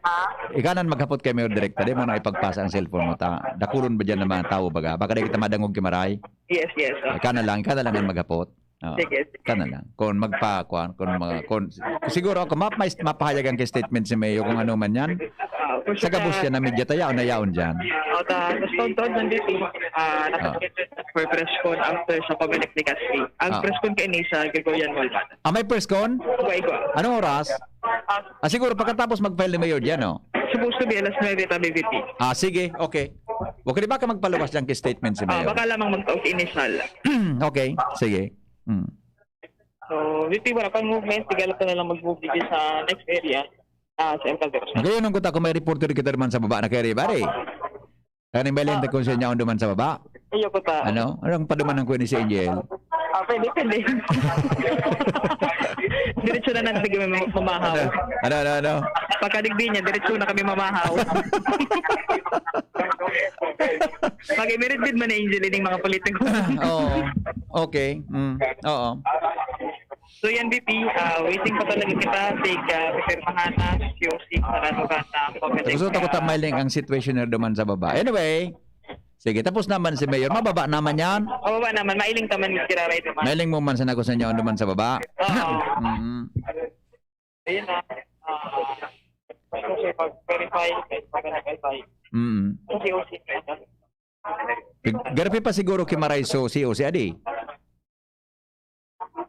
Ha? Ikaw na maghapot kay Mayor Direk. Di mo na ipagpasa ang cellphone mo. Ta, dakulon ba dyan ng mga tao, baga? Baka di kita madangog kimaray. Yes, yes. ah. Ikaw na lang, ikaw na lang ang maghapot. Oo. Sige. Ikaw na lang. Kung magpa, kuwan, kung mga, kung, siguro ako, map, may, mapahayag ang statement si Mayor kung ano man yan. Ah, for Sa sure, gabos ah, yan na media, tayaon na yaon dyan. O, ta, sa Stone Toad nandito, ah, Ah. for press con after sa Comelec ni Caspi. Ang Ah. press con kaini sa Gregorian Mall ba? Ah, may press con? Igwa, igwa. Anong oras? Ah, Ah, siguro pagkatapos mag-file ni Mayor dyan, no? supposed to be alas nuebe tabi, V P. Ah, sige, okay. Huwag ka di ba ka magpaluwas dyan kay statement si Ah, Mayor? baka lamang mag-initial. Okay, sige. Hmm. So, V P, wala pang movement. Tigalap na lang mag-move dito sa next area. Ah, sa El Calderos. Ngayon, ang kuta ko, may reporter kita naman sa baba na kay Ribari. Kaning may lente kung siya niya duman sa baba. Iyo po ta. Ano? Anong paduman ng kuya ni si Angel? Ah, pwede, pwede. Diretso na natin tayo mamahaw. Ano, ano, ano? Pagkadigdi niya, diretso na kami mamahaw. Mag-imirit din man ni Angel, ining mga politiko. Oo. Okay. Mm. Oo. So yan, V P, ah, waiting pa talaga kita. Tig, ah, pirmahan na, C O C, para sa bata. Gusto ko ta mailing ang situation na duman sa baba. Anyway, sige, tapos naman si Mayor. Mababa naman yan. Mababa naman, mailing taman yung kiraray naman. Mailing mo man sa nako sa inyo duman sa baba. Oo. Mm. Ayun na. Ah, kasi pag-verify, pag-verify, Mm. C O C, ano? Garapi pa siguro kay Maray so C O C adi.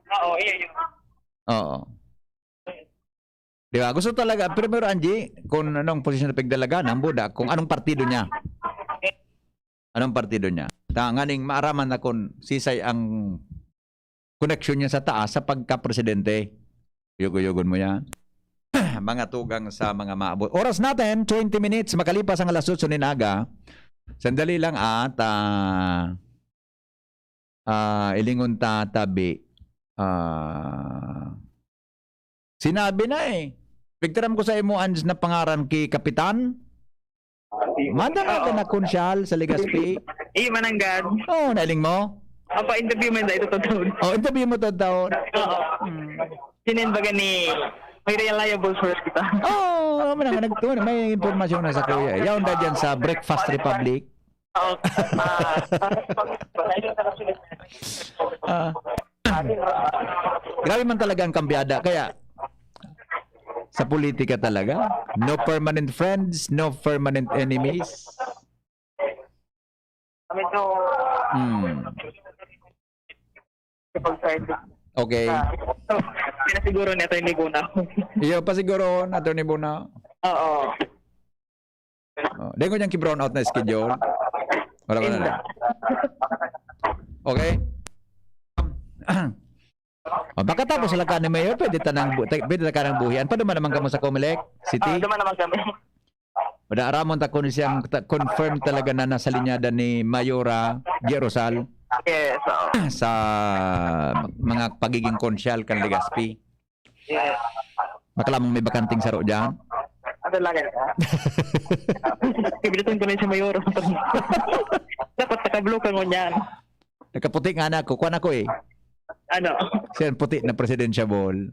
Oo, iya yun. Oo. Di ba? Gusto talaga, primero, Angie, kung anong posisyon na pagdalaga, nang Buda, kung anong partido niya. Anong partido niya? Ta, nganing maaraman na kung sisay ang koneksyon niya sa taas sa pagka-presidente. Yugo-yugon mo yan. mga tugang sa mga maabot. Oras natin, twenty minutes, makalipas ang alas otso nin aga. Sandali lang at, ah, ah, ilingon ta tabi. Ah, sinabi na eh. Pigtaram ko sa imo, Ange, na pangaran ki Kapitan. Madala ka na konsyal sa Legazpi. Iyo, mananggad. Oo, nailing mo? Apa, interview mo yun, ito, totoo. Oh, interview mo, totoo. Oo. Hmm. Sinin baga ni, may reliable source kita. Oo, oh, manang, nagtuon. May impormasyon na sa kuya. Yaon na dyan sa Breakfast Republic. Oo. Ah, Ah. Grabe man talaga ang kambyada. Kaya, sa politika talaga, no permanent friends, no permanent enemies. Kami to, Hmm. kapag sa ito. Okay. Ah, so, pinasiguro ni Attorney Bona. Iyo, pasiguro, Attorney Bona. Oo. Oh, dai ko niyang ki-brown out na schedule. Wala, wala na. Okay? Oh, pagkatapos lang ka ni Mayor, pwede ta nang bu-, pwede ta ka nang buhian. Paduman naman kamo sa Comelec City? Ah, duman naman kami. Wala, aramon ta kung siyang ta-, confirm talaga na nasa linyada ni Mayora G. Rosal Yes, oo. sa mga pagiging konsyal kan Legazpi. Yes. Baka lamang may bakanting saro dyan. Ano lang yan? Ibilitan ko na yung sa Mayor. Dapat naka-blue ka ngunyan. Nakaputi nga na ako. Kuwan ako eh. Ano? Siya ang puti na presidential ball.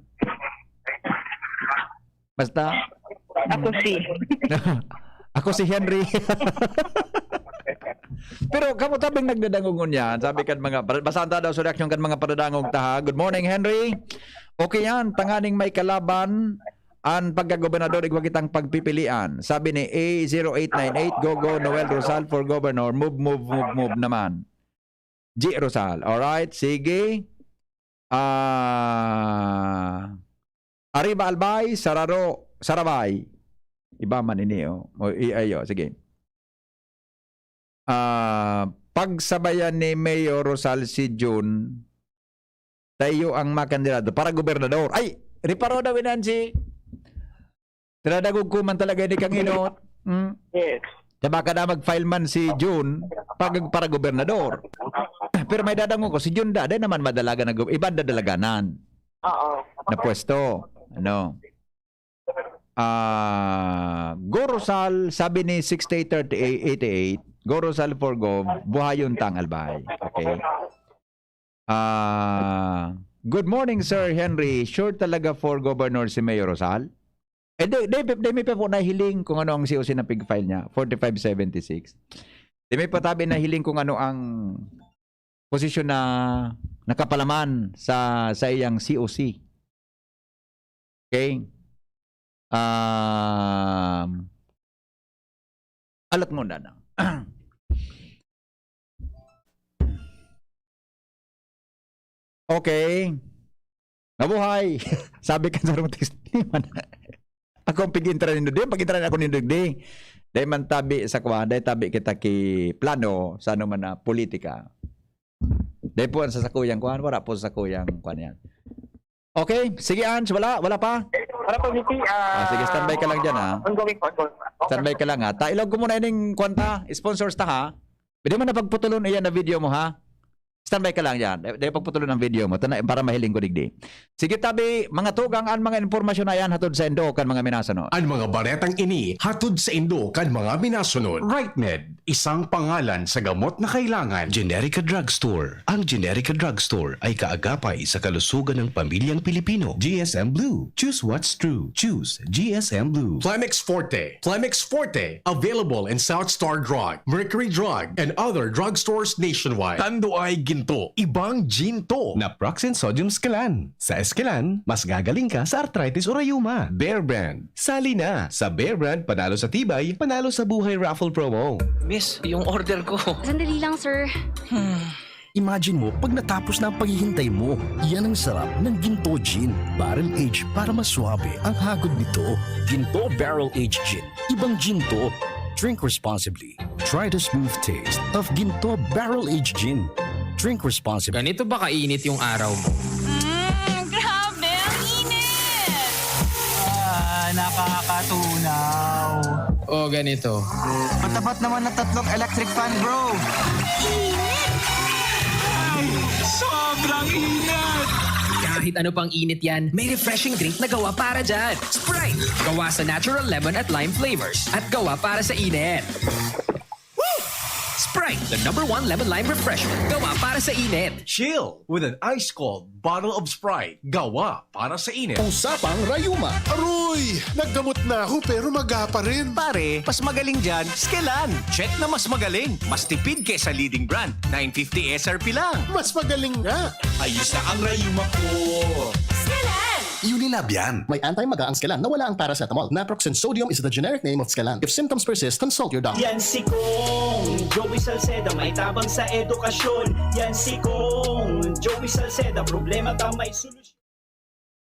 Basta. Ako si. Ako si Henry. Pero kamo tabing nagdadangog ngunyan, sabi kan mga, basahan ta daw sa reaksyon kan mga padadangog ta, ha. Good morning, Henry. Okay yan, tanganing may kalaban an pagkagobernador, igwa kitang pagpipilian. Sabi ni A zero eight nine eight, "Go, go, Noel Rosal for governor. Move, move, move, move naman." G Rosal. Alright, sige. Ah, Arriba Albay, Sararo, Sarabay. Iba man ini, oh. O, i-, ayo, sige. Ah, pagsabayan ni Mayor Rosal si Jun, tayo ang makandidato para gobernador. Ay, reparo daw inan si, tinadagog ko man talaga ni Kanginot. Hmm? Yes. Diba ka na mag-file man si Jun pag, para gobernador? Pero may dadangog ko, si Jun da, di naman madalagan na gob-, iba dadalaganan Oo. na pwesto. Ano? Ah, Go Rosal, sabi ni sixty-eight thirty-eight eighty-eight, Go Rosal for Gov, buhayon tang Albay. Okay. Ah, good morning, Sir Henry. Sure talaga for Governor si Mayor Rosal? Eh, di, di, di, may pa po nahiling kung ano ang C O C na pig-file niya, forty-five seventy-six. Di may patabi nahiling kung ano ang posisyon na nakapalaman sa, sa iyang C O C. Okay? Um, alat mo na na. Okay. Mabuhay! Sabi ka sa rong text, di man. Ako ang pag-intra nindo, di, pag-intra ako nindo, di. Dahil man tabi sa kuwan, dahil tabi kita ki plano sa ano man na politika. Dahil po ang sasakuyang kuwan, wala po sasakuyang kuwan yan. Okay, sige, Ange, wala, wala pa? Wala pa, V P. Ah, Ah, sige, standby ka lang dyan, ah. Ongoing po, ongoing po. Standby ka lang, ah. Ta, ilog ko muna ining kuwan ta, sponsors ta, ha? Pwede mo na pagputulon iyan na video mo, ha? Standby ka lang dyan. Dahil pagputulon ang video mo. Ito na, para mahiling ko digdi. Sige, tabi, mga tugang, ang mga impormasyon na yan, hatod sa indo kan mga minasunod. Ang mga baretang ini, hatod sa indo kan mga minasunod. Rightmed, isang pangalan sa gamot na kailangan. Generica Drugstore. Ang Generica Drugstore ay kaagapay sa kalusugan ng pamilyang Pilipino. G S M Blue. Choose what's true. Choose G S M Blue. Plemex Forte. Plemex Forte. Available in South Star Drug, Mercury Drug, and other drugstores nationwide. Tanduay Ginto. Ibang Ginto. Naproxen Sodium Scalan. Sa Escalan, mas gagaling ka sa arthritis o rayuma. Bear Brand. Sali na! Sa Bear Brand, panalo sa tibay, panalo sa buhay raffle promo. Miss, yung order ko. Sandali lang, sir. Imagine mo, pag natapos na ang paghihintay mo, yan ang sarap ng Ginto Gin. Barrel aged para mas swabe ang hagod nito. Ginto Barrel Aged Gin. Ibang Ginto. Drink responsibly. Try the smooth taste of Ginto Barrel Aged Gin. Drink responsibly. Ganito ba kainit yung araw mo? Mm, grabe, ang init! Ah, Tunaw. O, ganito. Matapat naman na tatlong electric fan, bro. Ay, sobrang init! Kahit ano pang init yan, may refreshing drink na gawa para dyan. Sprite! Gawa sa natural lemon at lime flavors. At gawa para sa init. Woo! Sprite, the number one lemon lime refreshment. Gawa para sa init. Chill with an ice-cold bottle of Sprite. Gawa para sa init. Usapang Rayuma. Aroy! Naggamot na ako pero maga pa rin. Pare, mas magaling dyan, Skelan. Check na mas magaling. Mas tipid kesa leading brand. Nine fifty S R P lang. Mas magaling nga. Ayos na ang rayuma ko. Skelan! Unilab yan. May anti-maga ang Skelan na wala ang paracetamol. Naproxen sodium is the generic name of Skelan. If symptoms persist, consult your doctor. Yan si Kong Joey Salceda, may tabang sa edukasyon. Yan si Kong Joey Salceda, problema ta may solusyon.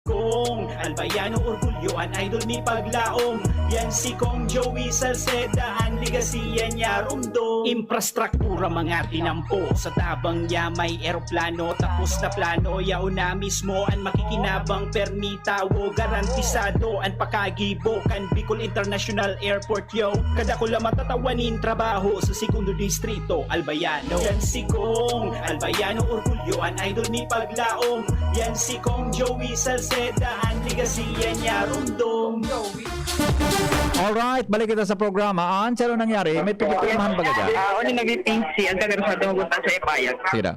Kong Albayano, orgulyo, an idol mi paglaom. Yan si Kong Joey Salceda, an legacy yan niya rumdom. Infrastruktura mga tinampo, sa tabang niya may eroplano. Tapos na plano, yaon na mismo an makikinabang, permi tawo, garantisado an pakagibo kan Bicol International Airport, yo. Kadakula matatawa nin trabaho sa segundo distrito, Albayano. Yan si Kong Albayano, orgulyo, an idol mi paglaom. Yan si Kong Joey Salceda, an legacy yan niya rumdom. Alright, balik kita sa programa. An, ano nangyari? May pagkakamahan ba ka dyan? Ah, ano naging si ang taga sa tungkol sa ipayag? Sira.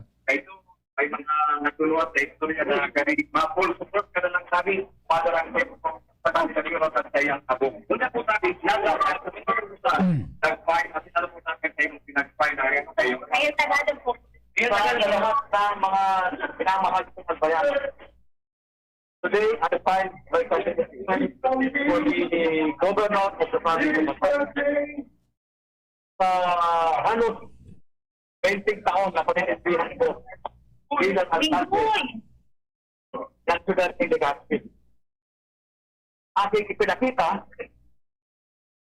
May mga nagtuluwat sa istorya na kani ma-full support ka na lang kami, Father Angel, sa kami sa Biro at sa iyang abong. Una po namin, nasa, nag-file, kasi alam po namin kayo pinag-file na rin kayo. Ayun, tagado po. Ayun, tagado lahat ng mga pinamahal sa bayan. Today, I find my constitution for the governor of the province of Masbate. Sa halos twenty taon na pagkakaibihan ko bilang alkalde ng syudad ng Legazpi. Aking ipinakita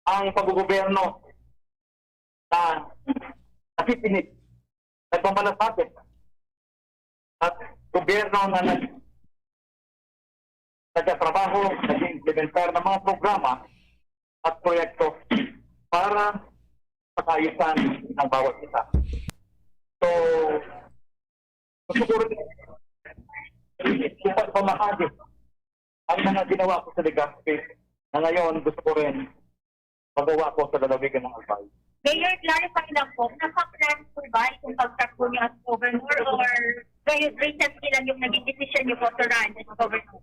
ang paggogobyerno na nakikinig, nagmamalasakit, at gobyerno na nag-, nagtatrabaho, nag-implementar ng mga programa at proyekto para sa kaayusan ng bawat isa. So, gusto ko rin ipagpamahagi ang mga ginawa ko sa Legazpi na ngayon gusto ko rin magawa ko sa lalawigan ng Albay. Mayor, clarify lang po, naka-plan po ba itong pagtakbo niyo as governor or re-, recently lang yung naging desisyon niyo po to run as governor?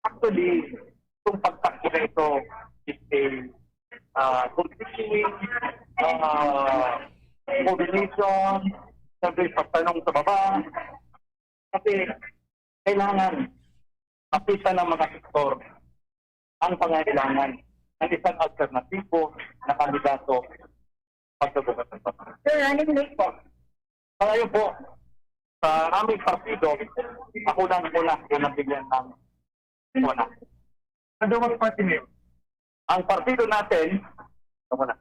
Actually, itong pagtakbo na ito is a, ah, continuing, ah, coordination, siyempre pagtanong sa baba. Kasi kailangan makita ng mga sektor ang pangangailangan ng isang alternatibo na kandidato pagkabukas ng bansa. Sir, running mate po. Sa ngayon po, sa aming partido, ako lang muna ang nabigyan ng una. Ano mas party name? Ang partido natin, ito muna.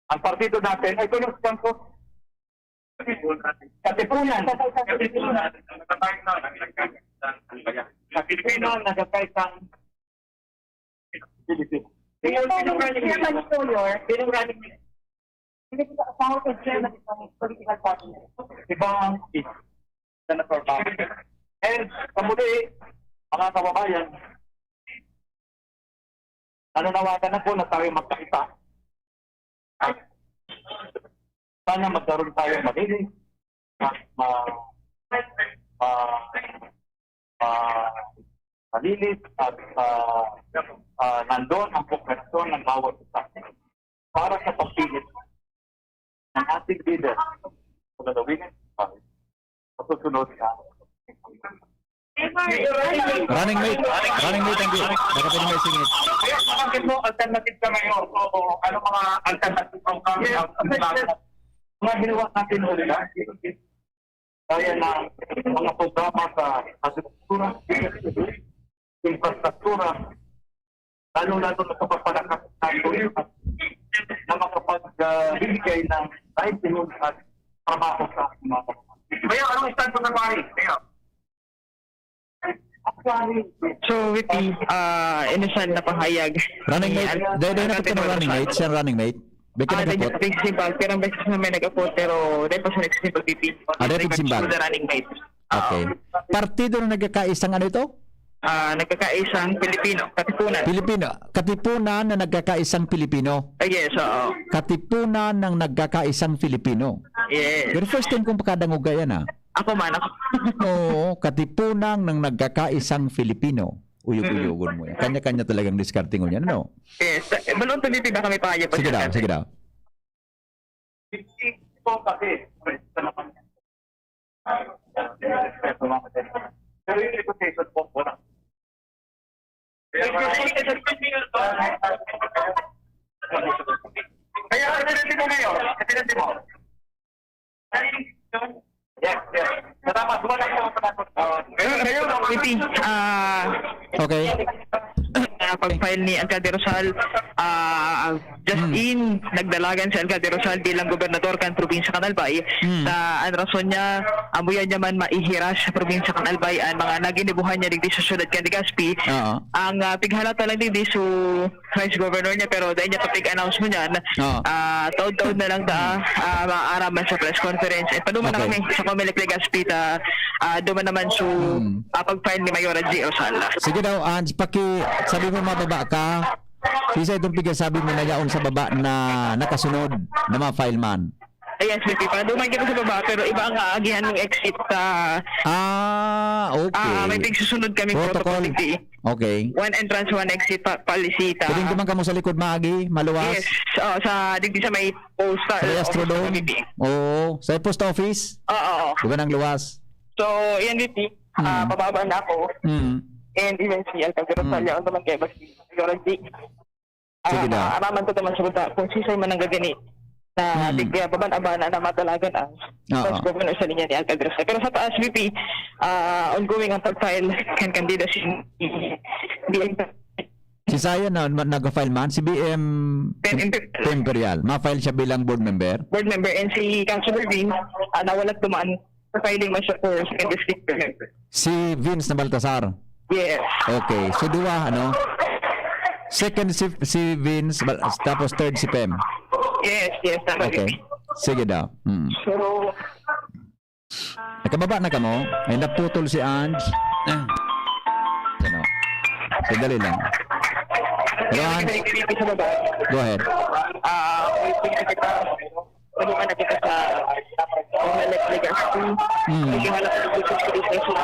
Ang partido natin, ay, tulong sa bangko. Katipunan. Katipunan. Katipunan, nagkakaisang Pilipino. Sino, sino running mate? Sino running mate? Hindi ko asawa ko, chairman ng political party. Ibang Senator Bang. And sa muli, mga kababayan, nananawagan ako na tayo magkaisa. Sana magkaroon tayo malinis at ma-, ma-, ma-, malinis at, ah, ah, nandun ang pundasyon ng bawat isa para sa pagpilit ng ating leader sa gagawin sa susunod na. Running mate, running mate, thank you. Baka pwede may singit. Kaya bakit mo alternative ka ngayon? O, o, ano mga alternative ang kami ang mga ginawa natin ulit? Kaya na mga programa sa infrastruktura, infrastruktura, lalo-lalo na sa pagpalakas ng turismo na makapagbibigay ng livelihood at trabaho sa mga. Kaya anong stand mo sa pare? Kaya? So, with the, ah, initial na pahayag Running ni mate? Al-, Dahil, dahil na Alcantara po running Rosal. Mate? Siya running mate? Bigyan Ah, ng dahil kapot? Sa Simbag, pirang beses na may nag-apot, pero dahil pa siya nagsisimba, P P. Ah, dahil Simbag. Simbag. The running mate. Okay. Ah. Partido na nagkakaisang ano ito? Ah, nagkakaisang Pilipino, Katipunan. Pilipino. Katipunan na nagkakaisang Pilipino. Ah, yes, oo. Katipunan ng nagkakaisang Pilipino. Yes. Pero first time kong pakadangog yan, ah. Ako man, ako. Oo, katipunan ng nagkakaisang Pilipino. Uyog-uyogon mo yan. Kanya-kanya talagang diskarte ngunyan, ano? Yes. Eh, balon to, di ba kami pa kaya pa Sige siya daw, kasi? Sige daw. Kaya, presidente mo ngayon, presidente mo. Yes, yes. Salamat. Wala na ako sa takot. Ayun, ayun. P P, ah, Okay. ah, pag-file ni Alcalde Rosal, ah, just Hmm. in, nagdalagan si Alcalde Rosal bilang gobernador kan probinsya kan Albay. Hmm. Sa an rason niya, ambuyan niya man maihiras sa probinsya kan Albay an mga naginibuhan niya digdi sa syudad kan Legazpi. Oo. Ang, ah, pighalata lang digdi su Vice Governor niya, pero dai niya pa pig-announce mo niyan. Oo. Ah, taod-taod na lang ta, ah, maaaraman sa press conference. Eh, paduman na Okay. kami sa Comelec Legazpi ta, ah, duman naman su, Hmm. ah, pag-file ni Mayor G. Rosal. Sige daw, Ange, paki-, sabi mo mababa ka. Sisa itong pigasabi mo na yaon sa baba na nakasunod na ma-file man. Ayan, S V P, paduman kita sa baba, pero iba ang aagihan ng exit sa Ah, okay. Ah, may pigsusunod kaming Protocol. Protocol, P P. Okay. One entrance, one exit pa, policy ta. Pwedeng duman kamo sa likod, maagi, maluwas? Yes. Oo, sa, digdi sa may post, Sa may ah, Astrodome? Office ng P P. Oo. Sa post office? Oo, oo. Di ba nang luwas? So, yan, V P. Ah, Hmm. pababa na ako. Hmm. And even si Alcalde Hmm. Rosalia, ang naman kay Basti. Siguro, di. Sige Ah, daw. Araman ko naman sa buta kung sisay man ang gagani na Hmm. di kaya baban-abana na matalagan ang Oo. Vice Governor sa linya ni Alcalde Rosalia. Pero sa taas, V P, ah, ongoing ang pag-file kan candidacy ni, ni Si Sayan na, ma-, nag-file man, si B M Pem Imperial. Pem Imperial. Ma-file siya bilang board member? Board member, and si Councilor Vin, ah, nawalat duman. Presiding man siya for second district. Si Vince na Baltasar? Yes. Okay. So, duwa, ano? Second si, si Vince, Bal-, tapos third si Pem? Yes, yes, tama, Okay. V P. Sige daw. Mm. So, Nakababa na kamo? Ay, naputol si Ange. Ah. Ano? Sandali lang. Hello, Ange? Sa baba. Go ahead. Ah, Ano ka nakita sa Comelec Legazpi? Hmm. Medyo halap sa Legazpi sa mga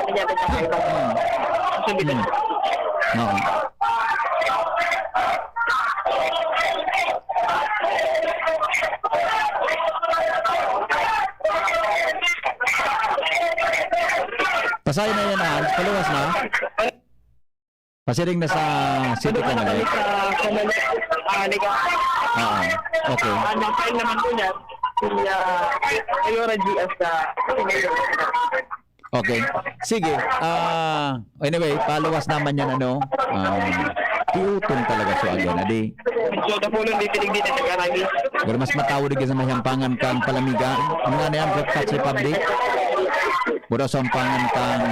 kanya na sa ibang Hmm. Sabi Hmm. Oo. Pasaya na yan, ah. Paluwas na. Pasiring na sa City Paduman na kami Connect. Sa Comelec, ah, Legazpi. Ah, okay. Ah, na-file naman po niya si, ah, Ayora G as, ah, si Mayor. Okay. Sige. Ah, anyway, paluwas naman yan, ano. Um, tiutong talaga siya agyan, adi. So, the following day, tinigdi na nag-arami. Pero mas matawo digdi sa may hampangan kang Palamiga. Ano nga na yan, Czech Republic? Mura sa hampangan kang,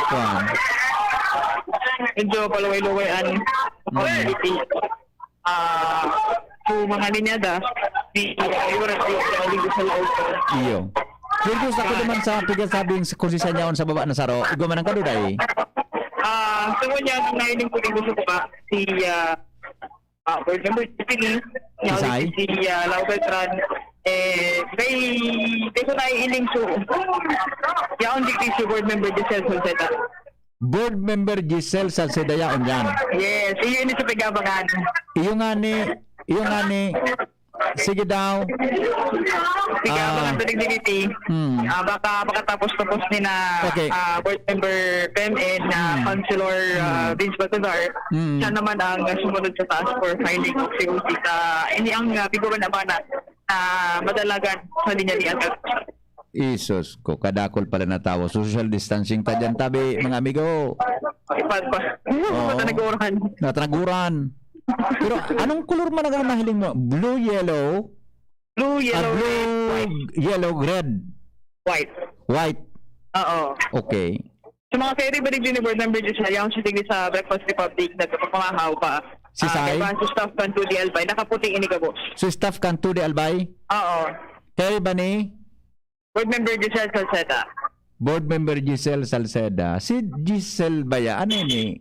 kuwan. Medyo paluway-luway an Hmm. Quality. Ah, so, mga linyada, di, di, di, di, di, di, sa loob. Iyo. Virgos, ako naman sa pigasabing sa kung si Sanyaon sa baba na saro, igwa man ang kaduday. Ah, so, ngunyan, ang nahiling ko dito sa baba, si, ah, ah, board member Jubilee, Isay? Si, ah, Lau Beltran, eh, may, di ko naiiling, so, yaon di si board member Giselle Salceda. Board member Giselle Salceda yaon yan. Yes, iyon yung sa pag-abangan. Iyo nga ni, iyo nga ni, sige daw. Sige, Ah. abangan to ni D D T. Hmm. Ah, baka, baka tapos-tapos ni na, Okay. ah, board member Pem and, ah, Hmm. Councilor, ah, Hmm. Vince Baltazar. Hmm. Siya naman ang sumunod sa task for filing of C O C sa, ini ang, ah, piguban na bana na madalagan sa linya ni Alcalde. Isus ko, kadakol pala na tawo. Social distancing ta dyan, tabi, mga amigo. Ipad pa. Oo. Matanaguran. Natanaguran. Pero anong kulor man ang nahiling mo? Blue, yellow? Blue, Ah, yellow, blue, red, white. Yellow, red. White. White. Oo. Okay. Sa mga kaiba digdi ni Board Member Giselle, yaon siya digdi sa Breakfast Republic, nagpapamahaw pa. Si Ah, Sai? kaiba sa staff kan Two D Albay, nakaputi ini gabo. So, staff kan Two D Albay? Oo. Kaiba ni Board Member Giselle Salceda. Board Member Giselle Salceda. Si Giselle baya, ano ini?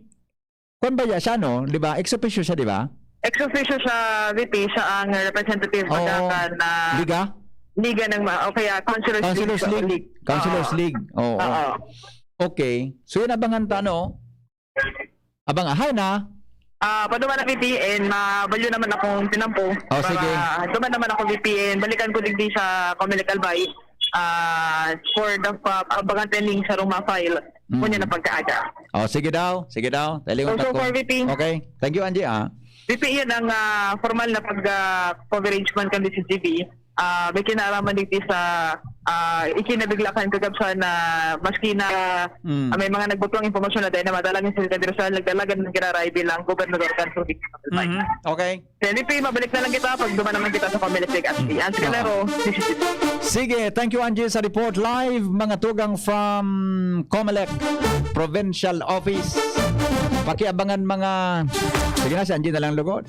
Kwan baya siya, no? Di ba? Ex officio siya, di ba? Ex officio siya, V P, siya ang representative Oo. pagka na Liga? Liga ng mga, o kaya Councilors, Councilors League. Councilors Oo. League. Oo. Oo. Okay. So, yun abangan ta, no? Abang, ahay na. Ah, paduman na, V P, and mabalyo naman akong tinampo. Oh, sige. Duman naman ako, V P, and balikan ko digdi sa Comelec Albay. Ah, for the uh, abangan pending sa ruma file. Mm. Kunya na pagkaaga. Oh, sige daw. Sige daw. So, Talingon so ta ko. far, V P. Okay. Thank you, Angie, ah. V P, yan ang ah, formal na pag ah, coverage man kan D C G B. Ah, may kinaraman digdi sa ah, ikinabigla kan kagabsan na maski na Mm. ah, may mga nagbutuang impormasyon na dahil na madalag yung Secretary Rizal, nagdalagan ng giraray bilang gobernador kan probinsya. Mhm. Okay. Then, V P, mabalik na lang kita pag duman naman kita sa Comelec League at Angie Calero, D C G B. Sige, thank you, Angie, sa report. Live, mga tugang from Comelec Provincial Office. Pakiabangan mga... Sige na, si Angie na lang lugod.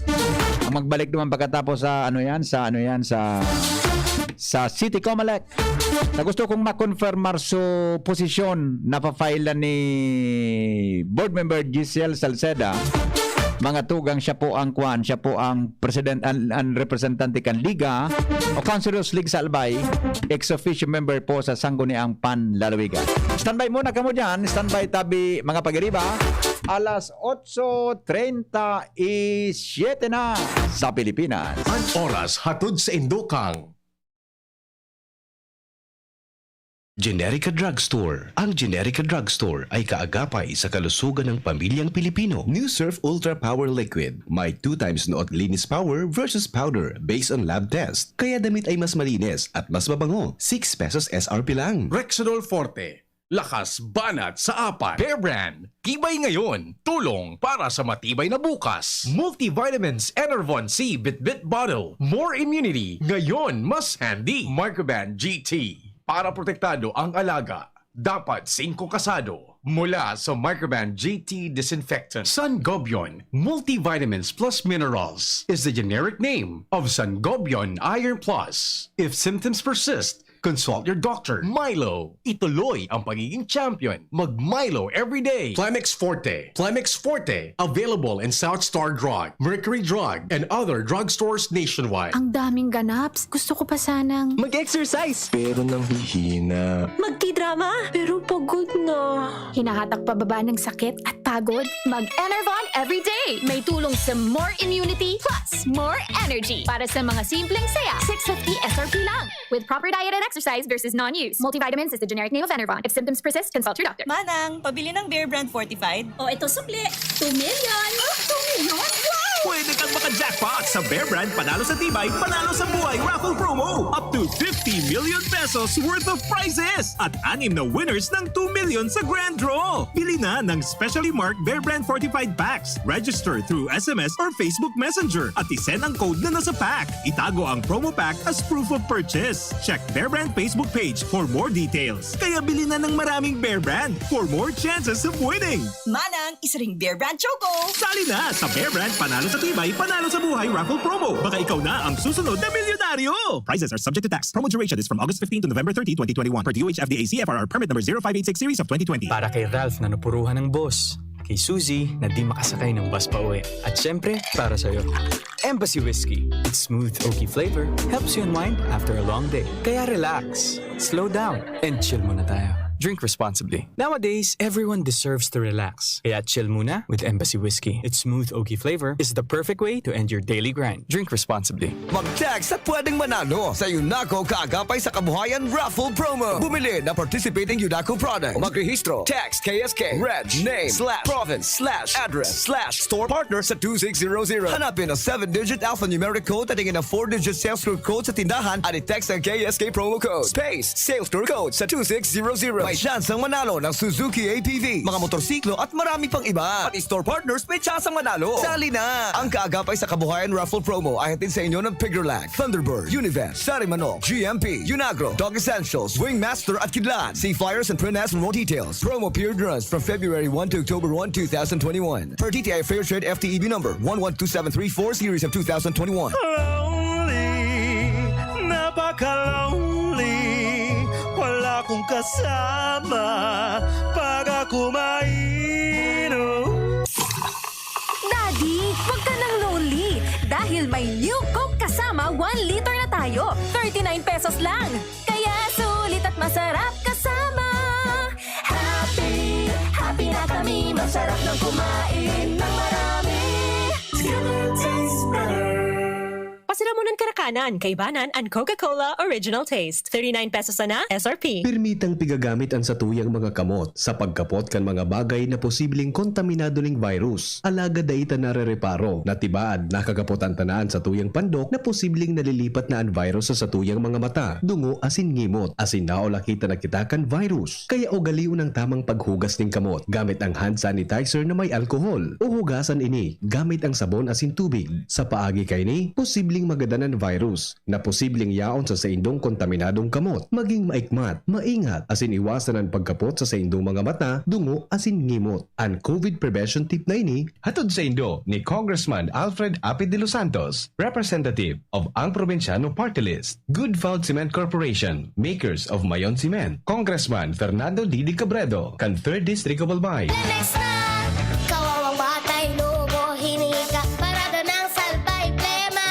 Ang magbalik naman pagkatapos sa ano yan, sa ano yan, sa sa City Comelec. Na gusto kong makonfirmar so posisyon na pa-file ni Board Member Giselle Salceda. Mga tugang, siya po ang kwan, siya po ang president, ang, ang representante kan Liga o Councilors League sa Albay, ex officio member po sa Sangguniang Panlalawigan. Standby muna kamo dyan, standby tabi mga pagiriba. Alas otso treinta y siete na sa Pilipinas. An oras hatod sa indokang Generica Drugstore. Ang Generica Drugstore ay kaagapay sa kalusugan ng pamilyang Pilipino. New Surf Ultra Power Liquid. May two times not linis power versus powder based on lab test. Kaya damit ay mas malinis at mas mabango. Six pesos S R P lang. Rexidol Forte. Lakas banat sa apat. Bear Brand. Tibay ngayon. Tulong para sa matibay na bukas. Multivitamins Enervon C Bitbit Bottle. More immunity. Ngayon, mas handy. Microban G T. Para protektado ang alaga, dapat singko kasado. Mula sa Microban G T Disinfectant. Sangobion Multivitamins Plus Minerals is the generic name of Sangobion Iron Plus. If symptoms persist, consult your doctor. Milo, ituloy ang pagiging champion. Mag Milo everyday. Plemex Forte. Plemex Forte, available in South Star Drug, Mercury Drug, and other drugstores nationwide. Ang daming ganaps. Gusto ko pa sanang Mag-exercise! Pero nanghihina. Magkidrama, pero pagod na. Hinahatak pababa ng sakit at pagod. Mag-Enervon everyday. May tulong sa more immunity plus more energy. Para sa mga simpleng saya, six fifty S R P lang. With proper diet and exercise versus non-use. Multivitamins is the generic name of Enervon. If symptoms persist, consult your doctor. Manang, pabili ng Bear Brand Fortified. O ito sukli, two million! Two million? Wow! Pwede kang maka-jackpot sa Bear Brand Panalo sa Tibay, Panalo sa Buhay Raffle Promo. Up to fifty million pesos worth of prizes at anim na winners ng two million sa grand draw. Bili na ng specially marked Bear Brand Fortified Packs. Register through S M S or Facebook Messenger at isend ang code na nasa pack. Itago ang promo pack as proof of purchase. Check Bear Brand Facebook page for more details. Kaya bili na ng maraming Bear Brand for more chances of winning. Manang, isa ring Bear Brand Choco! Sali na sa Bear Brand Panalo sa Tibay, Panalo sa Buhay Raffle Promo. Baka ikaw na ang susunod na milyonaryo! Prizes are subject to tax. Promo duration is from August fifteen to November thirty, twenty twenty-one, per D O H F D A C F R R permit number zero five eight six series of twenty twenty. Para kay Ralph na napuruhan ng boss. Kay Suzy na di makasakay ng bus pa uwi. At syempre, para sa'yo. Embassy Whiskey. Its smooth oaky flavor helps you unwind after a long day. Kaya relax, slow down, and chill muna tayo. Drink responsibly. Nowadays, everyone deserves to relax. Kaya chill muna with Embassy Whiskey. Its smooth oaky flavor is the perfect way to end your daily grind. Drink responsibly. Mag-text at pwedeng manalo sa Unaco Kaagapay sa Kabuhayan Raffle Promo. Bumili ng participating Unaco product. Magrehistro. Text K S K, reg, name, slash, province, slash, address, slash, store partner sa two six zero zero. Hanapin ang seven-digit alphanumeric code at ang four-digit sales code sa tindahan at i-text ang K S K promo code, space, sales code sa two six zero zero. Tsansang manalo ng Suzuki A T V, mga motorsiklo at marami pang iba. Pati store partners may tsansang manalo. Sali na! Ang Kaagapay sa Kabuhayan Raffle Promo ay hatid sa inyo ng Piggerlac, Thunderbird, Univest, Sari Manok, G M P, Unagro, Dog Essentials, Wingmaster at Kidlat. See flyers and print ads for more details. Promo period runs from February one to October one, two thousand twenty-one. Per D T I Fair Trade F T E B number one one two seven three four, series of two thousand twenty-one. Lonely, napaka-lonely. Wala akong kasama pag ako mainom. Daddy, wag ka nang lonely dahil may New Coke Kasama one liter na tayo. Thirty-nine pesos lang. Kaya sulit at masarap kasama. Happy, happy na kami. Masarap nang kumain ng marami. Together tastes better. Pasilamunan karakanan, kaibanan an Coca-Cola Original Taste. Thirty-nine pesos sana, S R P. Permitang pigagamit an satuyang mga kamot sa pagkapot kan mga bagay na posibleng kontaminado ning virus. Alagad dai ta narereparo na tibaad nakakapot an tanan satuyang pandok na posibleng nalilipat na an virus sa satuyang mga mata, dungo asin ngimot, asin naulaki ta na kita kan virus. Kaya ugalion ang tamang paghugas nin kamot gamit ang hand sanitizer na may alkohol, o hugasan ini gamit ang sabon asin tubig. Sa paagi kaini, posibleng magadan an virus na posibleng yaon sa saindong kontaminadong kamot. Maging maikmat, maingat, asin iwasan an pagkapot sa saindong mga mata, dungo, asin ngimot. An COVID prevention tip na ini, hatod saindo ni Congressman Alfred Apid de los Santos, representative of Ang Probinsyano Party List, Good Found Cement Corporation, makers of Mayon Cement, Congressman Fernando Didi Cabredo, kan Third District of Albay. Lemex na! Kawawang batay, lobo, hiningi ka, parada ng salbay, plema.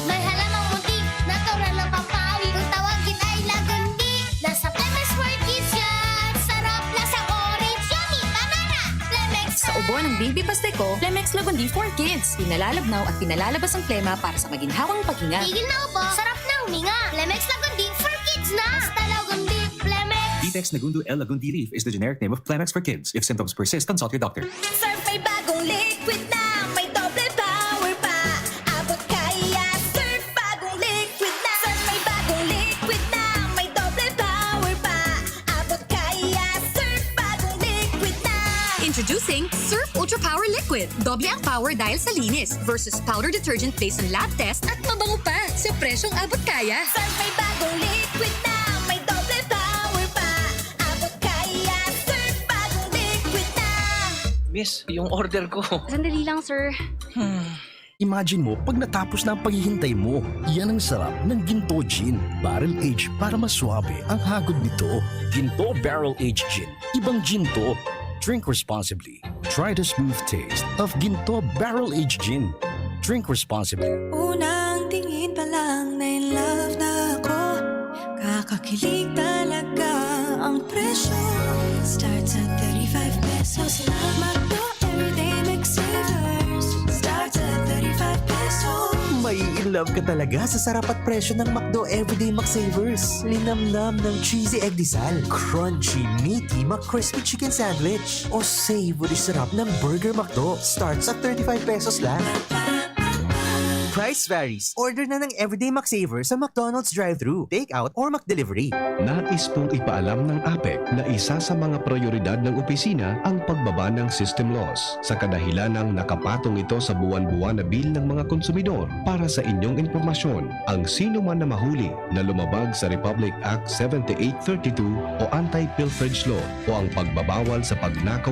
May halamang muntik, natural ng pampawi, kung tawagin ay lagundi. Nasa Lemex for Kids yan! Sarap, lasang orange, yummy, banana! Lemex Sa na! Ubo ng Baby Pasteco, Lemex Lagundi for Kids. Pinalalabnaw at pinalalabas ang plema para sa maginhawang paghinga. Tigil na ubo, sarap na huminga. Lemex Lagundi for Kids na! Basta Lagundi, Lemex! Vitex Nagundo L Lagundi Leaf is the generic name of Clemex for Kids. If symptoms persist, consult your doctor. Surf may bagong liquid na, may doble power pa. Abot kaya, Surf bagong liquid na. Surf may bagong liquid na, may doble power pa. Abot kaya, Surf bagong liquid na. Introducing Surf Ultra Power Liquid. Doble ang power dahil sa linis versus powder detergent based on lab test at mabango pa sa presyong abot kaya. Surf may bagong liquid na, may doble power pa. Abot kaya, Surf bagong liquid na. Miss, yung order ko. Sandali lang, sir. Hmm. Imagine mo, pag natapos na ang paghihintay mo, iyan ang sarap ng Ginto Gin Barrel Age para mas suabe ang hagod nito. Ginto Barrel Age Gin. Ibang gin to. Drink responsibly. Try the smooth taste of Ginto Barrel Age Gin. Drink responsibly. Unang tingin pa lang, na in love na ako. Kakakilig talaga ang presyo. Starts at thirty-five pesos lang. McDo Everyday McSavers. Starts at thirty-five pesos. Mai-in love ka talaga sa sarap at presyo ng McDo Everyday McSavers. Linamnam ng cheesy egg disal, crunchy, meaty McCrispy Chicken Sandwich, o savory sarap ng Burger McDo. Starts at thirty-five pesos lang. Price varies. Order na ng Everyday McSaver sa McDonald's drive-thru, take-out, or McDelivery. Nais pong ipaalam ng APEC na isa sa mga prayoridad ng opisina ang pagbaba ng system loss, sa kadahilanang nakapatong ito sa buwan-buwan na bill ng mga konsumidor. Para sa inyong impormasyon, ang sino man na mahuli na lumabag sa Republic Act seventy-eight thirty-two o Anti-Pilferage Law o ang pagbabawal sa pagnakaw